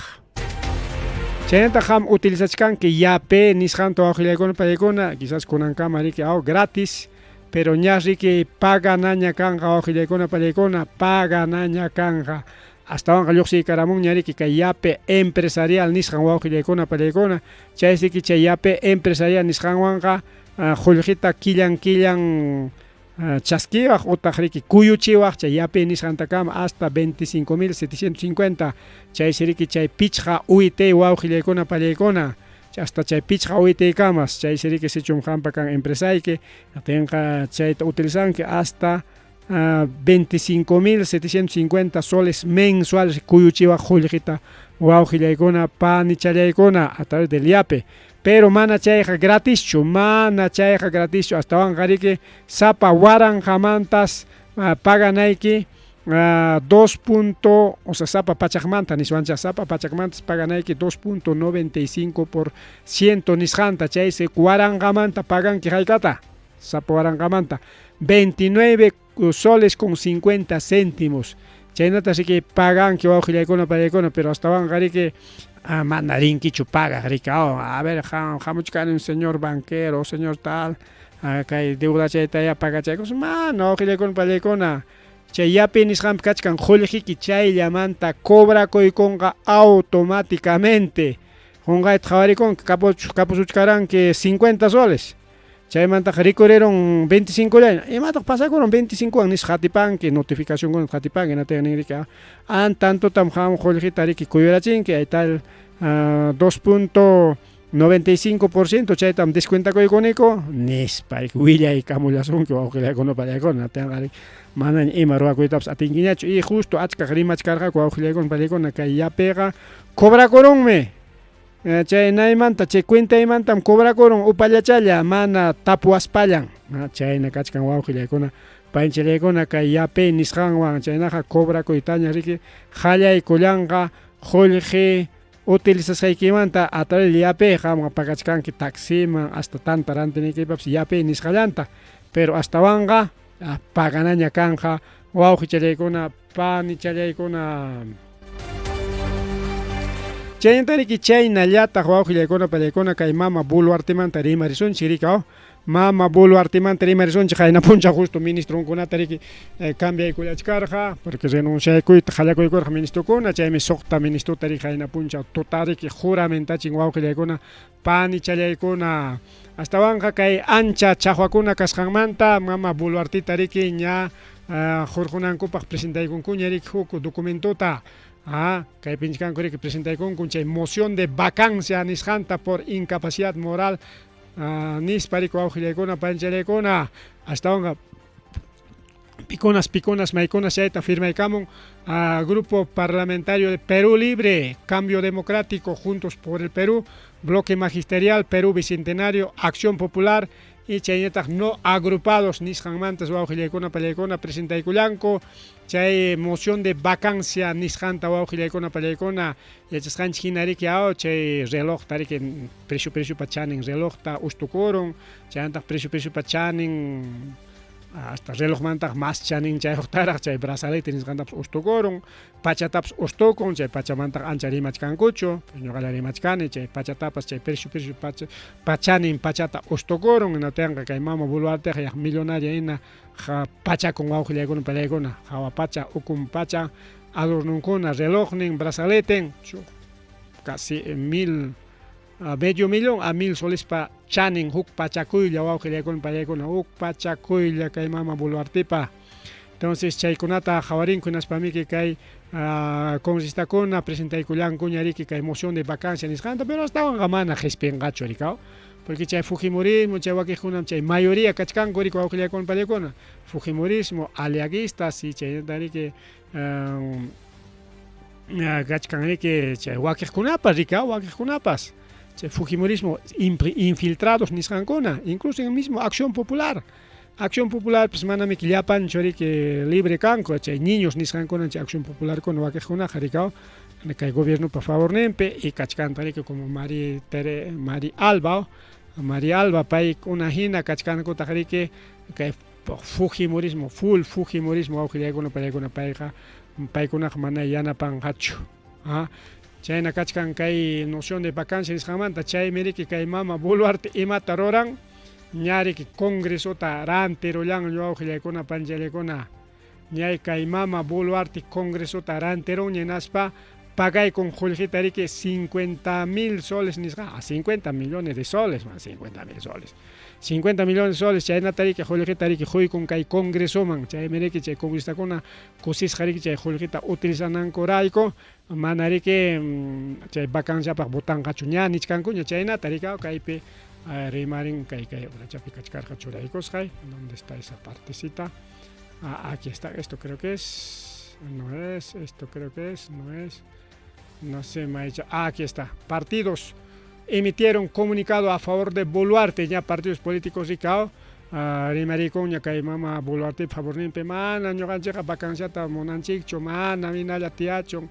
Chaynataq qam utilizachkanki Yape nisqanta wawqillaykuna paykuna, quizás kunankama riki aw gratis, pero ña riki paganaña kanqa wawqillaykuna pallaykuna, paganaña kanqa. Astawanqa lluqsiykaramunña riki kay Yape empresarial nisqan wawqillaykuna pallaykuna, chay riki chay Yape empresarial nisqanwanqa qullqita killan killan chaskiwaq utaq riki kuyuchiwaq chay Yape nisqantakama hasta 25.750, chaysi riki chay pichqa UIT wawqillaykuna pallaykuna, hasta chay pichqa UIT kamas, chaysi riki sichum qampa kan empresayki, tinqa chayta utilizanki hasta 25.750 soles mensuales kuyuchiwaq qullqita wawqillaykuna panichallaykuna a través del Yape. Pero mana chayqa gratischu, mana chayqa gratischu, astawanqa riki sapa waranqamantas paganayki 2 punto, o sea, sapa pachakmanta niswancha, sapa pachakmantas paganayki 2.95% nisqanta, chaysi waranqamanta paganki haykata, sapa waranqamanta 29 soles con 50 céntimos. Chaynata riki paganki wawqillaykuna pallaykuna, pero astawanqa riki mana rinkichu pagaq riki, a ver, hamuchkani señor banquero, señor tal, kay deuda chayta ya pagachaykus, mana wawqillaykuna pallaykuna. Chay Yape nisqanpi kachkan qullqiki chayllamanta cobrakuykunqa automáticamente. Qunqayta qhawarikunki kapusuchkaranki 50 soles. Chaymantaqa rikurirun 25 llaña. Imataq pasakurun 25 wan nisqa qatipanki, notificacionkuna qatipanki, hinataq nin riki, an tantotam qam qullqita riki kuyurachinki, hay tal 2.95% chaytam descuentakuykuniku nispa willaykamullasunki wawqillaykuna pallaykuna, hinaptinqa riki manaña ima ruwakuytapas atinkiñachu. Y justo achkaq rimachkarqaku wawqillaykuna pallaykuna kay Yapeqa cobrakurunmi. Chay naymanta, chay cuentaymantam cobrakurun upallachalla mana tapuwaspallan. Chayna kachkan wawqillaykuna panchallaykuna kay Yape nisqanwan, chaynaqa cobrakuytaña riki qallaykullanqa qullqi utilizasqaykimanta a través del Yape, qamqa pagachkanki taximan hasta tanta rantinaykipapas Yape nisqallanta, pero astawanqa paganaña kanqa wawqichallaykuna panichallaykuna. Chaynata riki chaynallataq wawqillaykuna pallaykuna kay mama Boluartemanta rimarisunchik riki, mama Boluartemanta rimarisunchik, qayna punchaw justo ministronkunata riki cambiaykullachkarqa, porque renunciaykuyta qallakuykurqa ministrokuna, chaymi suqta ministrota riki qayna punchaw tuta riki juramentachin wawqillaykuna panichallaykuna. Astawanqa kay ancha chaqwakuna kasqanmanta mama Boluarteta riki ña hurqunankupaq presentaykunkuña riki huk documentota. Kay pinchkanku riki presentaykunkun chay moción de vacancia nisqanta por incapacidad moral nispa riki wawqillaykuna panchallaykuna. Astawanqa picunas picunas maykunas chayta firmaykamun Grupo Parlamentario de Perú Libre, Cambio Democrático, Juntos por el Perú, Bloque Magisterial, Perú Bicentenario, Acción Popular y chaynataq no agrupados nisqanmantas wawqillaykuna pallaykuna presentaykullanku chay moción de vacancia nisqanta wawqillaykuna pallaykuna. Yachasqanchik hina riki chay relojta riki precio preciopa chanin relojta ustukurun, chaynataq precio preciopa chanin hasta relojmantaq mas chanin chayuqtaraq chay brazalete nisqantapas ustukurun, pachatapas ustukun, chay pachamantaq ancha rimachkankuchu, ñuqalla rimachkani chay pachatapas chay precio precio pacha pachanin pachata ustukurun, hinaptinqa kay mama Boluarteqa yaq millonaria hina pachakun wawqillaykuna pallaykuna, hawa pacha, ukun pacha, adornonkuna, relojnin, brazaleten, casi mil medio millón a 1000 solespa chanin huk pachakuylla wawqillaykuna pallaykuna, huk pachakuylla kay mama Boluartepa. Entonces chaykunata qhawarinku hinaspamiki kay congresistakuna presentaykullankuña riki kay moción de vacancia nisqanta, pero astawanqa mana qispinqachu rikaw, porque chay fujimorismo, chay wakiqkunam chay mayoría kachkanku riki wawqillaykuna pallaykuna, fujimorismo, aliaguistas y chaynata riki kachkan riki chay wakiqkunapas rikaw, wakiqkunapas chay fujimorismo infiltrados nisqankuna, incluso en el mismo Acción Popular. Acción Popular pues manamiki llapanchu riki libre kanku, chay niños nisqankuna chay Acción Popularkuna wakiqkunaqa rikaw. Kay gobiernopa favorninpi y kachkantaq riki como Mari Tere Mari Alba Mari Alba paykuna hina kachkankutaq riki kay fujimorismo full fujimorismo wawqillaykuna paykuna payqa paykunaqa mana yanapanqachu ah chayna kachkan kay noción de vacancia nisqanmanta chaymi riki kay mama Boluarte imata ruran ña riki congresota rantirullanña wawqillaykuna panchallaykuna Ñay kay mama Boluarte Congresota rantirunña hinaspa pagaykun qullqita riki 50 mil soles nisqa, 50 millones de soles, 50 mil soles. 50 millones de soles chaynata riki qullqita riki quykun kay Congresoman, chaymi riki chay congresistakuna kusisqa riki chay qullqita utilizanankurayku mana riki chay vacanciapaq votanqachu ña nichkankuña chaynata riki kaypi rimarin kay kay urachapi kachkarqa churaykusqay, ¿dónde está esa partecita? Ah, aquí está, esto creo que es, no es, esto creo que es, no es, no sé, me ha dicho, ah, aquí está, partidos emitieron comunicado a favor de Boluarte, ya partidos políticos rikao, rimariykunña kay mama Boluarte favorninpi, mana ñuqanchikqa vacanciata munanchikchu, mana hinalla tiyachun,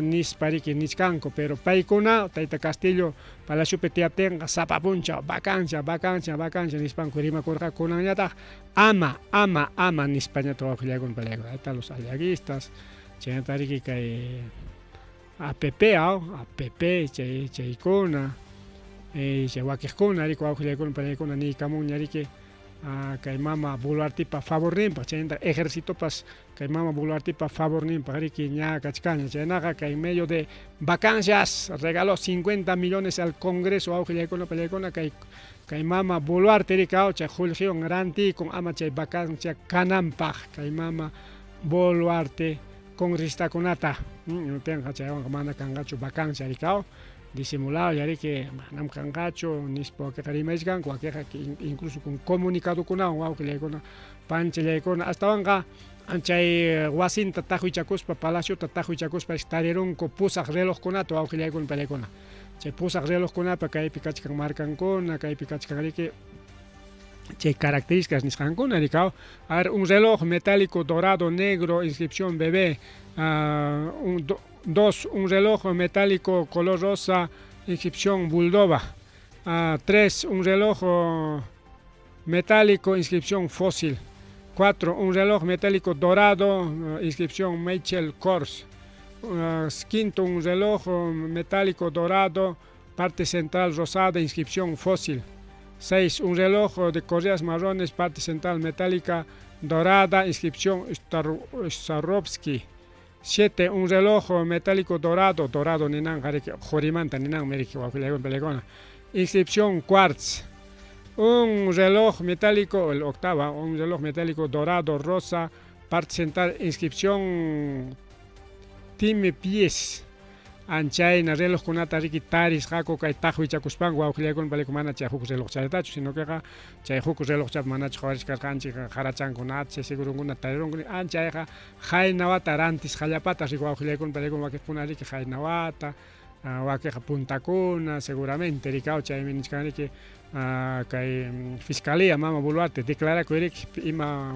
nispa riki nichkanku, pero paykuna tayta Castillo palaciopi tiyaptinqa sapa punchaw vacancia, vacancia, vacancia nispanku rimakurqaku, kunanñataq ama, ama, ama nispañataq wawqillaykuna palaykuna, ahí están los aliaguistas, chaynata riki kay APP, APP chay chaykuna, chay wakiqkuna riki wawqillaykuna palaykuna niykamunña riki kay mama Boluartepa favorninpaq, chaynataq ejercitopas kay mama Boluartepa favorninpaq riki ña kachkanña, chaynaqa kay medio de vacancias regaló 50 millones al Congreso wawqillaykuna palaykuna kay kay mama Boluarte riki chay qullqiwan rantiykun ama chay vacancia kananpaq kay mama Boluarte congresistakunata, tinqa chaywanqa mana kanqachu vacancia rikao disimulado ya riki manam kanqachu nispa wakiqa rimaychkanku, wakiqa incluso con comunicadokunawan wawqillaykuna panchallaykuna astawanqa chay wasinta taqwichakuspa palaciota taqwichakuspa tarirunku pusaq relojkunata wawqillaykuna palaykuna chay pusaq relojkunapa kaypi kachkan markankuna kaypi kachkan riki chay características nisqankuna rikao. A ver, un reloj metálico dorado negro, inscripción BB, dos, un reloj metálico color rosa, inscripción Buldova, tres, un reloj metálico, inscripción Fósil, cuatro, un reloj metálico dorado, inscripción Michael Kors, quinto, un reloj metálico dorado, parte central rosada, inscripción Fósil, 6. Un reloj de correas marrones, parte central metálica dorada, inscripción Swarovski. 7. Un reloj metálico dorado, dorado ninan, qorimanta ninan, inscripción Quartz. Un reloj metálico, el octava, un reloj metálico dorado, rosa, parte central, inscripción Timepiece. Anchayna relojkunata riki tarisqaku kay taqwichakuspanku wawqillaykuna palaykuna mana chay huk relojchallatachu sino queqa chay huk relojchapi manachu qhawarichkarqanchik qarachankunata seguronkuna tarirunku anchayqa haynawata rantisqallapata riki wawqillaykuna palaykuna wakiqkuna riki haynawata wakiqa puntakuna seguramente rikaw chaymi nichkan riki kay fiscalía mama Boluarte declarakuy riki ima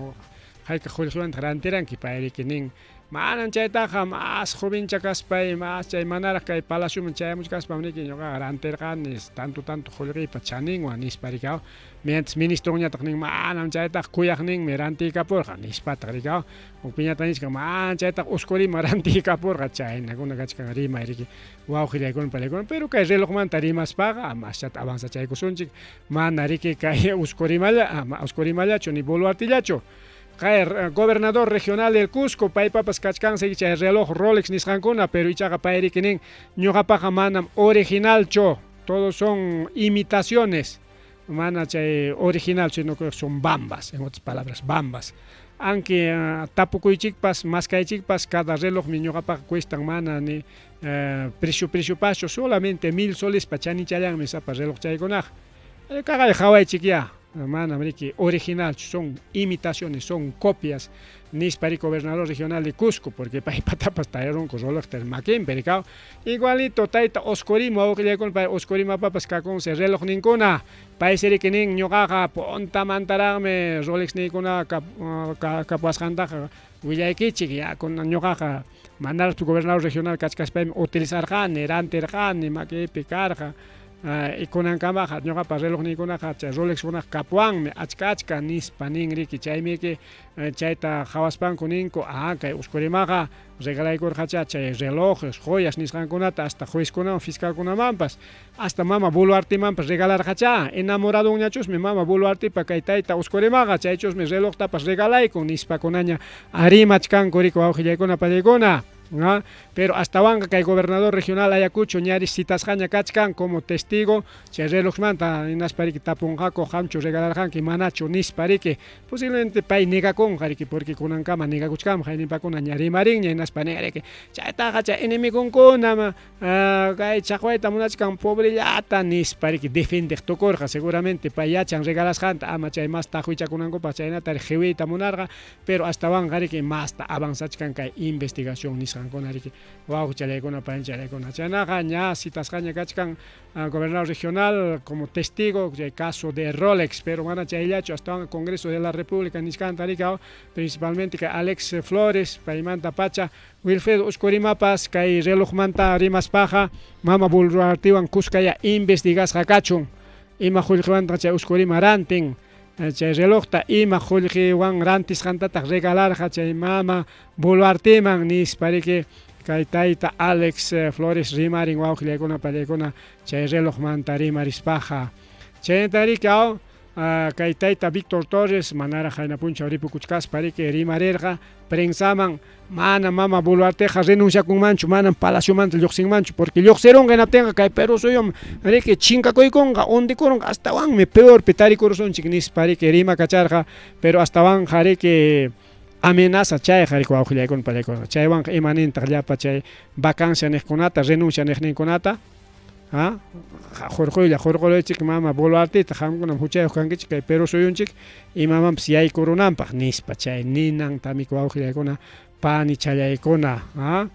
hayka qullqiwantaq rantiranki pay riki nin manam chaytaqa mas jovencha kaspay mas chay manaraq kay palacioman chayamuchkaspam niki ñuqaqa rantirqani tanto tanto qullqiypa chaninwan nispa rikaw mientras ministroñataq nin manam chaytaqa kuyaqninmi rantiykapurqa nispataq rikaw hukpiñataq nichkan mana chaytaqa uskurima rantiykapurqa chaynakuna kachkan rimay riki wawqillaykuna palaykuna pero kay relojmanta rimaspaqa maschata avanzachaykusunchik mana riki kay uskurimalla ama uskurimallachu ni Boluartillachu kay gobernador regional del Cusco paypapas kachkansi chay reloj Rolex nisqankuna pero ichaqa pay riki nin ñuqapaqa manam originalchu todos son imitaciones mana chay original sino que son bambas, en otras palabras bambas aunque tapukuychikpas maskaychikpas cada relojmi ñuqapaqa cuestan mana ni precio preciopaschu solamente 1000 soles pa chanichallanmi sapa reloj chaykunaqa kaqay qhawaychik ya. Manam riki originalchu, son imitaciones, son copias, nispa riki gobernador regional de Cusco, porque paypatapas tarirunku relojta makinpi rikaw. Igualito tayta Oscorima wawqillaykuna pay Oscorimapapas kakunsi relojninkuna, paysi riki nin ñuqaqa puntamantaraqmi Rolexniykuna kapuwasqantaqa willaykichik, ya kunan ñuqaqa manaraqchu gobernador regional kachkaspaymi utilizarqani, rantirqani, makiypi karqa. Y kunankamaqa ñuqapa relojniykunaqa chay Rolexkunaqa kapuwanmi achka achka nispa nin riki, chaymiki chayta qhawaspanku ninku, ah, kay Oscorimaqa regalaykurqachá chay relojes, joyas nisqankunata hasta juezkunaman, fiscalkunamanpas, hasta mama Boluartemanpas regalarqachá, enamoradonñachusmi mama Boluartepa kay tayta Oscorimaqa, chaychusmi relojtapas regalaykun nispakunaña rimachkanku riki wawqillaykuna pallaykuna. ¿Ah? Pero astawanqa kay gobernador regional Ayacucho ñaris citasqaña kachkan como testigo chay relojmanta, hinaspa riki tapunqaku qamchu regalarqanki manachu nispa riki, posiblemente pay negakunqa riki, porque kunankama negakuchkanmi hayninpakuna ña rimarinña, hinaspa nin riki chaytaqa chay enemigonkuna kay chaqwayta munachkan pobrellata nispa riki defendeq tukurqa, seguramente pay yachan regalasqanta ama chay mas taqwichakunankupaq chaynata qiwiyta munarqa, pero astawanqa riki masta avanzachkan kay investigación nisqankuna riki wawqichallaykuna panichallaykuna. Chaynaqa ña citasqaña kachkan gobernador regional como testigo chay caso de Rolex, pero mana chayllachu, astawanqa Congreso de la República nisqanta riki, principalmente kay Alex Flores, paymanta pacha Wilfredo Oscorimapas kay relojmanta rimaspaqa mama Boluartewan kuskaya investigasqa kachun, ima qullqiwantaq chay Oscorima rantin chay relojta, ima qullqiwan rantisqantataq regalarqa chay mama Boluarteman nispa riki kay tayta Alex Flores rimarin wawqillaykuna pallaykuna chay relojmanta rimarispaqa. Chaynata riki kay tayta Víctor Torres manaraq qayna punchaw ripukuchkaspa riki rimarirqa prensaman, mana mama Boluarteqa renunciakunmanchu, manam palaciomanta lluqsinmanchu, porque lluqsirunqa hinaptinqa kay Perú suyum riki chinkakuykunqa, hundikurunqa, astawanmi peorpi tarikurusunchik nispa riki rimakacharqa, pero astawanqa riki amenaza chayqa riki wawqillaykuna pallaykuna. Chaywanqa ima nintaq llapa chay vacancia niqkunata, renuncia niqninkunata, ha hurquylla hurquruychik mama Boluarteta, qamkunam huchayuq kankichik kay Perú suyunchik imamanpas yaykurunanpaq nispa chay ninantami wawqillaykuna panichallaykuna. Ha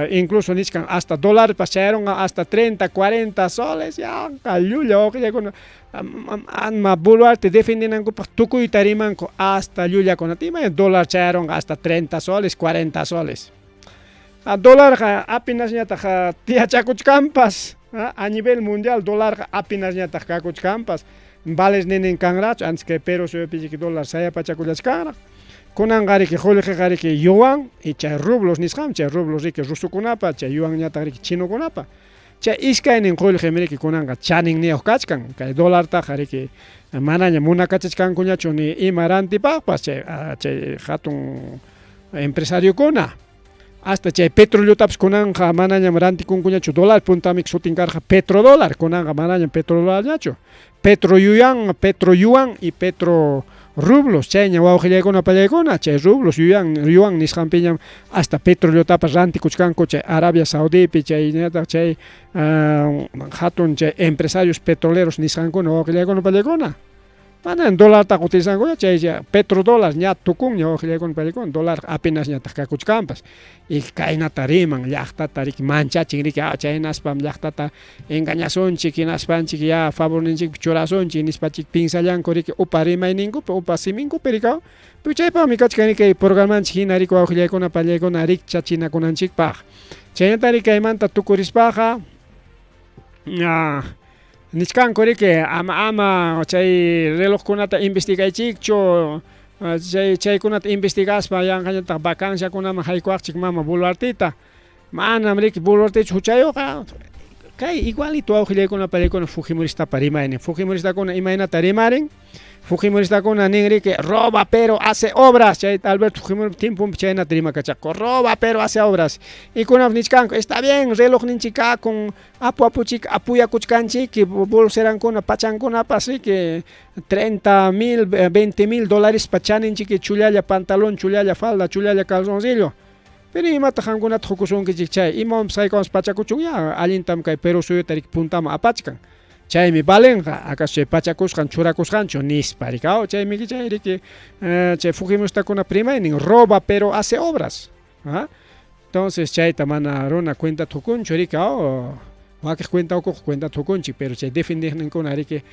incluso nichkan hasta dólarpas chayarunqa hasta 30, 40 soles, yanqa llulla wawqillaykuna, ama Boluarte defendinankupaq tukuyta rimanku hasta llullakunata, ima dólar chayarunqa hasta 30 soles, 40 soles. Dólarqa apenasñataq tiyachakuchkanpas, a nivel mundial dólarqa apenasñataq kakuchkanpas, vales ninin kanrachu, antes kay Perú suyupi dólar sayapachakullachkanraq. Kunanqa riki qullqiqa riki yuan y chay rublos nisqam, chay rublos riki rusukunapa, chay yuanñataq riki chinokunapa. Chay iskaynin qullqimi riki kunanqa chaninniyuq kachkan, kay dólartaqa riki manaña munakachachkankuñachu ni ima rantipaqpas chay chay hatun empresariokuna. Hasta chay petroleotapas kunanqa manañam rantikunkuñachu dólar, puntamik sutin karqa petrodólar, kunanqa manañam petrodolarñachu. Petro yuan, petro yuan y petro rublos, chayña wawqillaykuna pallaykuna, chay rublos yuan, yuan nisqanpiñam hasta petroleotapas rantikuchkanku chay Arabia Saudipi, chayñataq chay hatun chay empresarios petroleros nisqankuna wawqillaykuna pallaykuna. Manan dólartaqa utilizankuña, chay petrodólar ña tukunña wawqillaykuna pallaykuna, dólar apenasñataq kakuchkanpas. Y kaynata riman llaqtata riki manchachin riki, chaynaspam llaqtata engañasunchik, hinaspanchik ya favorninchikpi churasunchik nispachik pinsallanku riki upa rimayninkupi, upa siminkupi rikaw. Pero chaypaqmi kachkan riki programanchik hina riki wawqillaykuna pallaykuna rikchachinakunanchikpaq. Chaynata riki kaymanta tukurispaqa nichkanku riki ama ama chay relojkunata investigaychikchu, chay chaykunata investigaspa yanqañataq vacanciakunaman haykuwaqchik mama Boluarteta. Manam riki Boluartechu huchayuqqa, kay igualito wawqillaykuna pallaykuna Fujimoristapa rimaynin. Fujimoristakuna imaynata rimarin, Fujimoristakuna nin riki roba pero hace obras, chay Alberto Fujimori tiemponpi chaynata rimakachaqku, roba pero hace obras. Y kunanpas nichkanku, está bien relojninchik kakun, apu apuchik apuyakuchkanchik, bolserankuna pachankunapas riki 30,000, 20,000 dólares pa chaninchik chullalla pantalón, chullalla falda, chullalla calzoncillo. Pero imataq qamkunata hukusunkichik chay, imawanpas haykawanpas pachakuchun ya allintam kay Perú suyuta riki puntaman apachkan. Chaymi valenqa, acaso chay pachakusqan churakusqanchu nispa riki. Aw, chaymi chay riki chay fujimoristakuna primaynin roba pero hace obras. ¿Ah? Entonces chayta mana runa cuenta tukunchu riki, aw, wakiq cuenta ukuq cuenta tukunchik, pero chay defendiqninkuna riki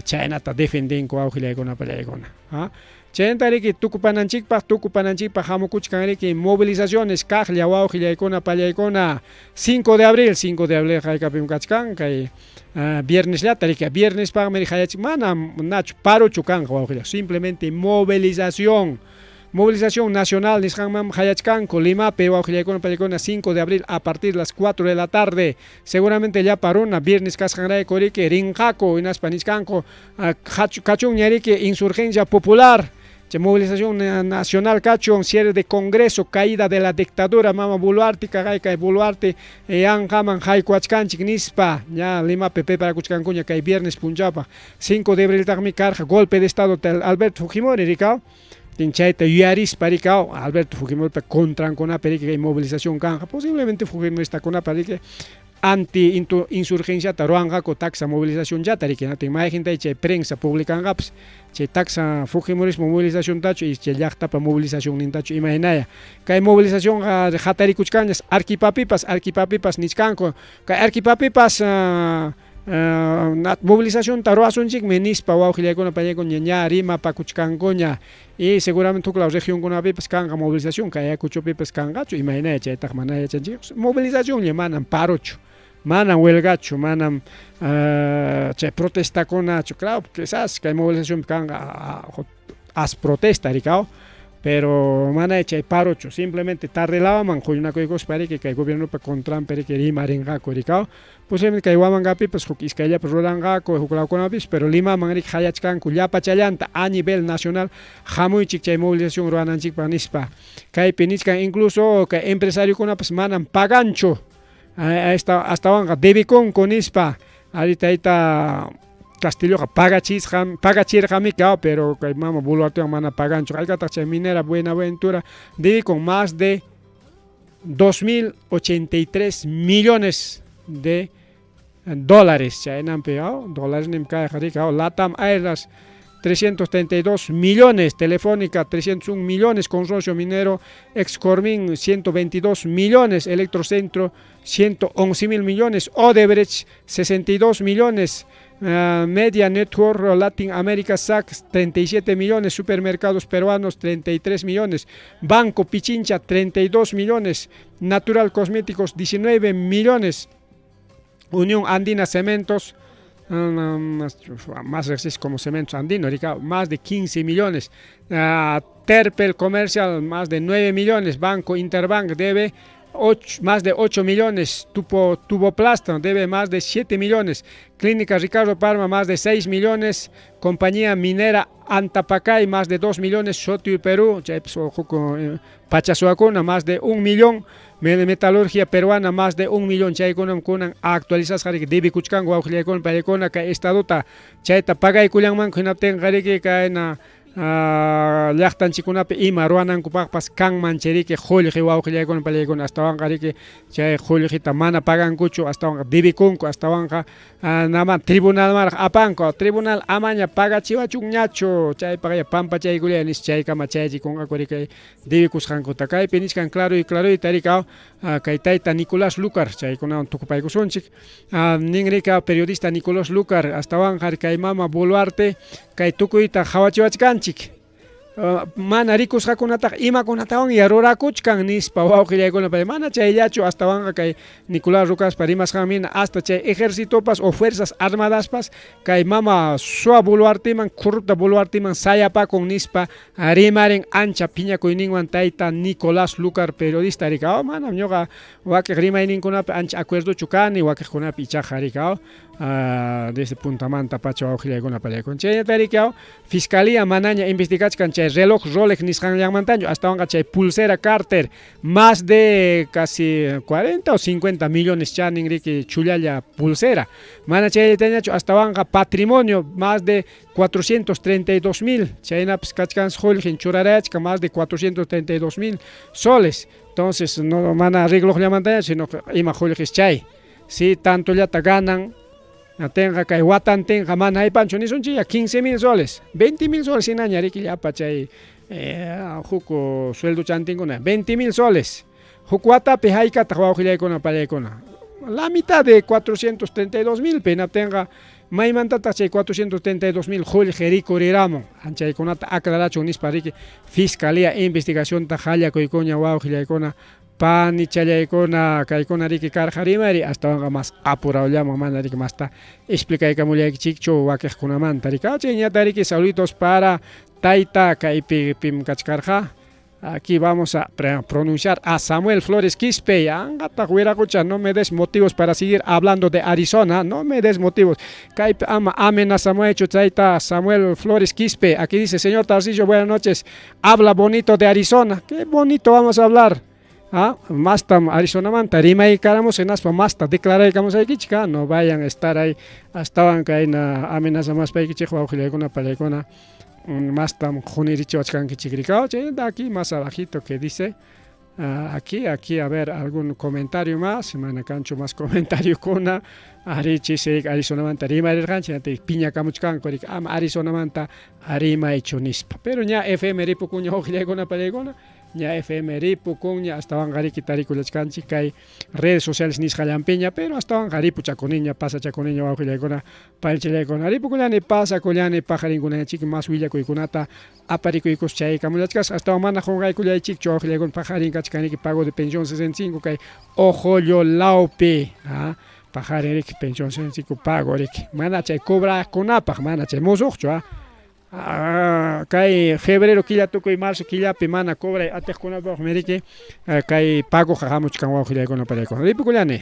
chaynata defendinku awqillaykuna pallaykuna. ¿Ah? Chaynata riki tukupananchikpaq, tukupananchikpaq hamukuchkan riki movilizaciones kaqlla wawqillaykuna pallaykuna 5 de abril, 5 de abril haykapim kachkan kay viernesllata riki, viernespaqmi riki manam nachu parochu kanqa wawqilla, simplemente movilización. Movilización nacional nisqanman hayachkanku Limapi wawqillaykuna pallaykuna 5 de abril a partir de las 4 de la tarde. Seguramente llapa runa viernes kasqanrayku riki rinqaku hinaspa nichkanku kachunña riki insurgencia popular. Chay movilización nacional kachun, cierre de congreso, caída de la dictadura, mama Boluarte, kaqay kay Boluarte yanqaman haykuachkanchik nispa, ña Limapi preparakuchkankuña kay viernes punchawpaq. 5 de abril taqmi karqa golpe de estado tal Alberto Fujimori rikaw. Chayta yuyarispa rikaw Alberto Fujimoripa contrankunapi riki kay movilización kanqa, posiblemente fujimoristakunapa riki anti insurgenciata ruwanqaku taxa movilizacionllata riki, natin mayqintay chay prensa publicanqapas chay taxa fujimorismo movilizaciontachu y chay llaqtapa movilizacionnintachu imahinaya. Kay movilizacionqa hatarikuchkanñas Arequipapipas, Arequipapipas nichkanku, kay Arequipapipas movilizacionta ruwasunchikmi nispa wawqillaykuna pallaykuna ña rimapakuchkankuña y seguramente huk law regionkunapipas kanqa movilización, kay Ayacuchopipas kanqachu imahinaya chaytaqa mana yachanchikchu. Movilizacionlla manam parochu, manam huelgachu, manam chay protestakunachu, claro, quizás kay movilización kanqa as protesta rikaw, pero mana chay parochu, simplemente tarde lawaman huñunakuykuspa riki kay gobiernopa contranpi riki rimarinqaku rikaw. Posiblemente kay Huamangapipas huk iskayllapas ruranqaku huk lawkunapis, pero Limaman riki hayachkanku llapachallanta a nivel nacional hamuychik chay movilización ruwananchikpaq nispa. Kaypi nichkan incluso kay empresariokunapas manam paganchu, astawanqa debikunku nispa. Ari tayta Castilloqa pagachisqam, pagachirqami pero kay mama Boluartewan mana paganchu. Haykataq chay minera Buenaventura debikun más de 2083 millones de dólares chaynampi, dólares nim kayqa riki, Latam Airlines 332 millones, Telefónica 301 millones, Consorcio Minero Excormin 122 millones, Electrocentro 111 mil millones, Odebrecht 62 millones, Media Network Latin America SAC 37 millones, Supermercados Peruanos 33 millones, Banco Pichincha 32 millones, Natural Cosméticos 19 millones, Unión Andina Cementos, más como Cementos Andino, más de 15 millones, Terpel Comercial más de 9 millones, Banco Interbank debe más de 8 millones, Tuboplasta debe más de 7 millones, Clínica Ricardo Parma más de 6 millones, Compañía Minera Antapacay más de 2 millones, Soto y Perú, Pachasuacuna más de 1 millón, Metalurgia Peruana más de 1 millón, chaykunam kunan actualizasqa riki debikuchkanku wawqillaykuna paykuna kay estadota chayta pagaykullanmanku hinaptinqa riki kayna llaqtanchikkunapi ima ruwanankupaqpas kanman chayriki qullqi wawqillaykuna pallaykuna, astawanqa riki chay qullqita mana pagankuchu, astawanqa debikunku, astawanqa naman tribunalmanraq apanku, tribunal amaña pagachiwachunñachu chaypaq pampachaykullay nispa chaykama chayachikunqaku riki debikusqankuta. Kaypi nichkan claro y claroyta riki kay tayta Nicolás Lucar, chaykunawan tukupaykusunchik, nin riki periodista Nicolás Lucar, astawanqa kay mama Boluarte kay tukuyta qawachiwachkanchik, mana rikusqakunataqa imakunatawan ya rurakuchkan nispa wawqillaykuna, mana chayllachu, astawanqa kay Nicolás Lucaspa rimasqanmina hasta chay ejércitopas o fuerzas armadaspas kay mama Sua Boluarteman, corrupta Boluarteman sayapakun nispa rimarin ancha phiñakuyninwan tayta Nicolás Lucar periodista rikaw. Manam ñuqa wakiq rimayninkunapi ancha acuerdochu kani, wakiqkunapi ichaqa rikaw, desde puntamanta pacha wawqillaykuna pallaykuna. Chaynata rikaw fiscalía manaña investigachkan chay reloj Rolex nisqanllamantachu, astawanqa chay pulsera Cartier más de casi 40 o 50 millones chanin riki chullalla pulsera, mana chayllatañachu, astawanqa patrimonio más de 432 mil, chaynapas kachkan qullqin churarayachkan más de 432 mil soles. Entonces no mana relojllamantañachu, sino ima qullqis chay, si tantollata ganan. Natinqa kay watantinqa mana aypanchu nisunchik ya 15 mil soles, 20 mil soles hinaña riki llapa chay huk suelduchantinkuna 20 mil soles. Huk watapi haykataq wawqillaykuna pallaykuna? La mitad de 432 mil pi hinaptinqa maymantataq chay 432 mil qullqi rikuriramun? Anchaykunata aclarachun nispa riki fiscalía investigacionta qallakuykuña wawqillaykuna panichallaykuna kaykuna riki karqa rimari astawanqa mas apurawllaman mana riki masta explicaykamullaykichikchu wakiqkunamanta riki chayñata riki saluditos para tayta kaypi pim kachkarqa. Aquí vamos a pronunciar a Samuel Flores Quispe. Anqataq wiraqucha, no me des motivos para seguir hablando de Arizona. No me des motivos. Kaypi ama amenazamuaychu tayta Samuel Flores Quispe. Aquí dice, señor Tarcisio, buenas noches. Habla bonito de Arizona. Qué bonito vamos a hablar. Ah, mastam Arizonamanta rimaykaramus hinaspa masta declaraykamusaykichik, no vayan a estar ahí astawan kayna amenazamaspaykichik wawqillaykuna pallaykuna mastam qunirichiwachkankichik rikaw. Chayta aquí más abajito que dice aquí, aquí, a ver, algún comentario más, mana kanchu más comentariokuna. Ari chisik Arizonamanta rimarirqanchik, piñakamuchkanku riki ama Arizonamanta rimaychu nispa. Pero ña FM ripukuña wawqillaykuna pallaykuna, ña FM ripukunña astawanqa riki tarikullachkanchik kay redes sociales nisqallanpiña, pero astawanqa ripuchakuniña, pasachakuniña wawqillaykuna paychallaykuna. Ripukullani, pasakullani paqarinkunachik mas willakuykunata aparikuykus chaykamullachkasqa astawan mana qunqaykullaychikchu wawqillaykuna paqarin kachkaniki pago de pensión 65 kay Ojoyo lawpi paqarin riki pensión 65 pago riki mana chay cobraqkunapaq mana chay musuqchu kay febrero killa tukuy marzo killapi mana cobray atiqkunapaqmi riki kay pagoqa hamuchkan wawqillaykuna pallaykuna. Ripukullani.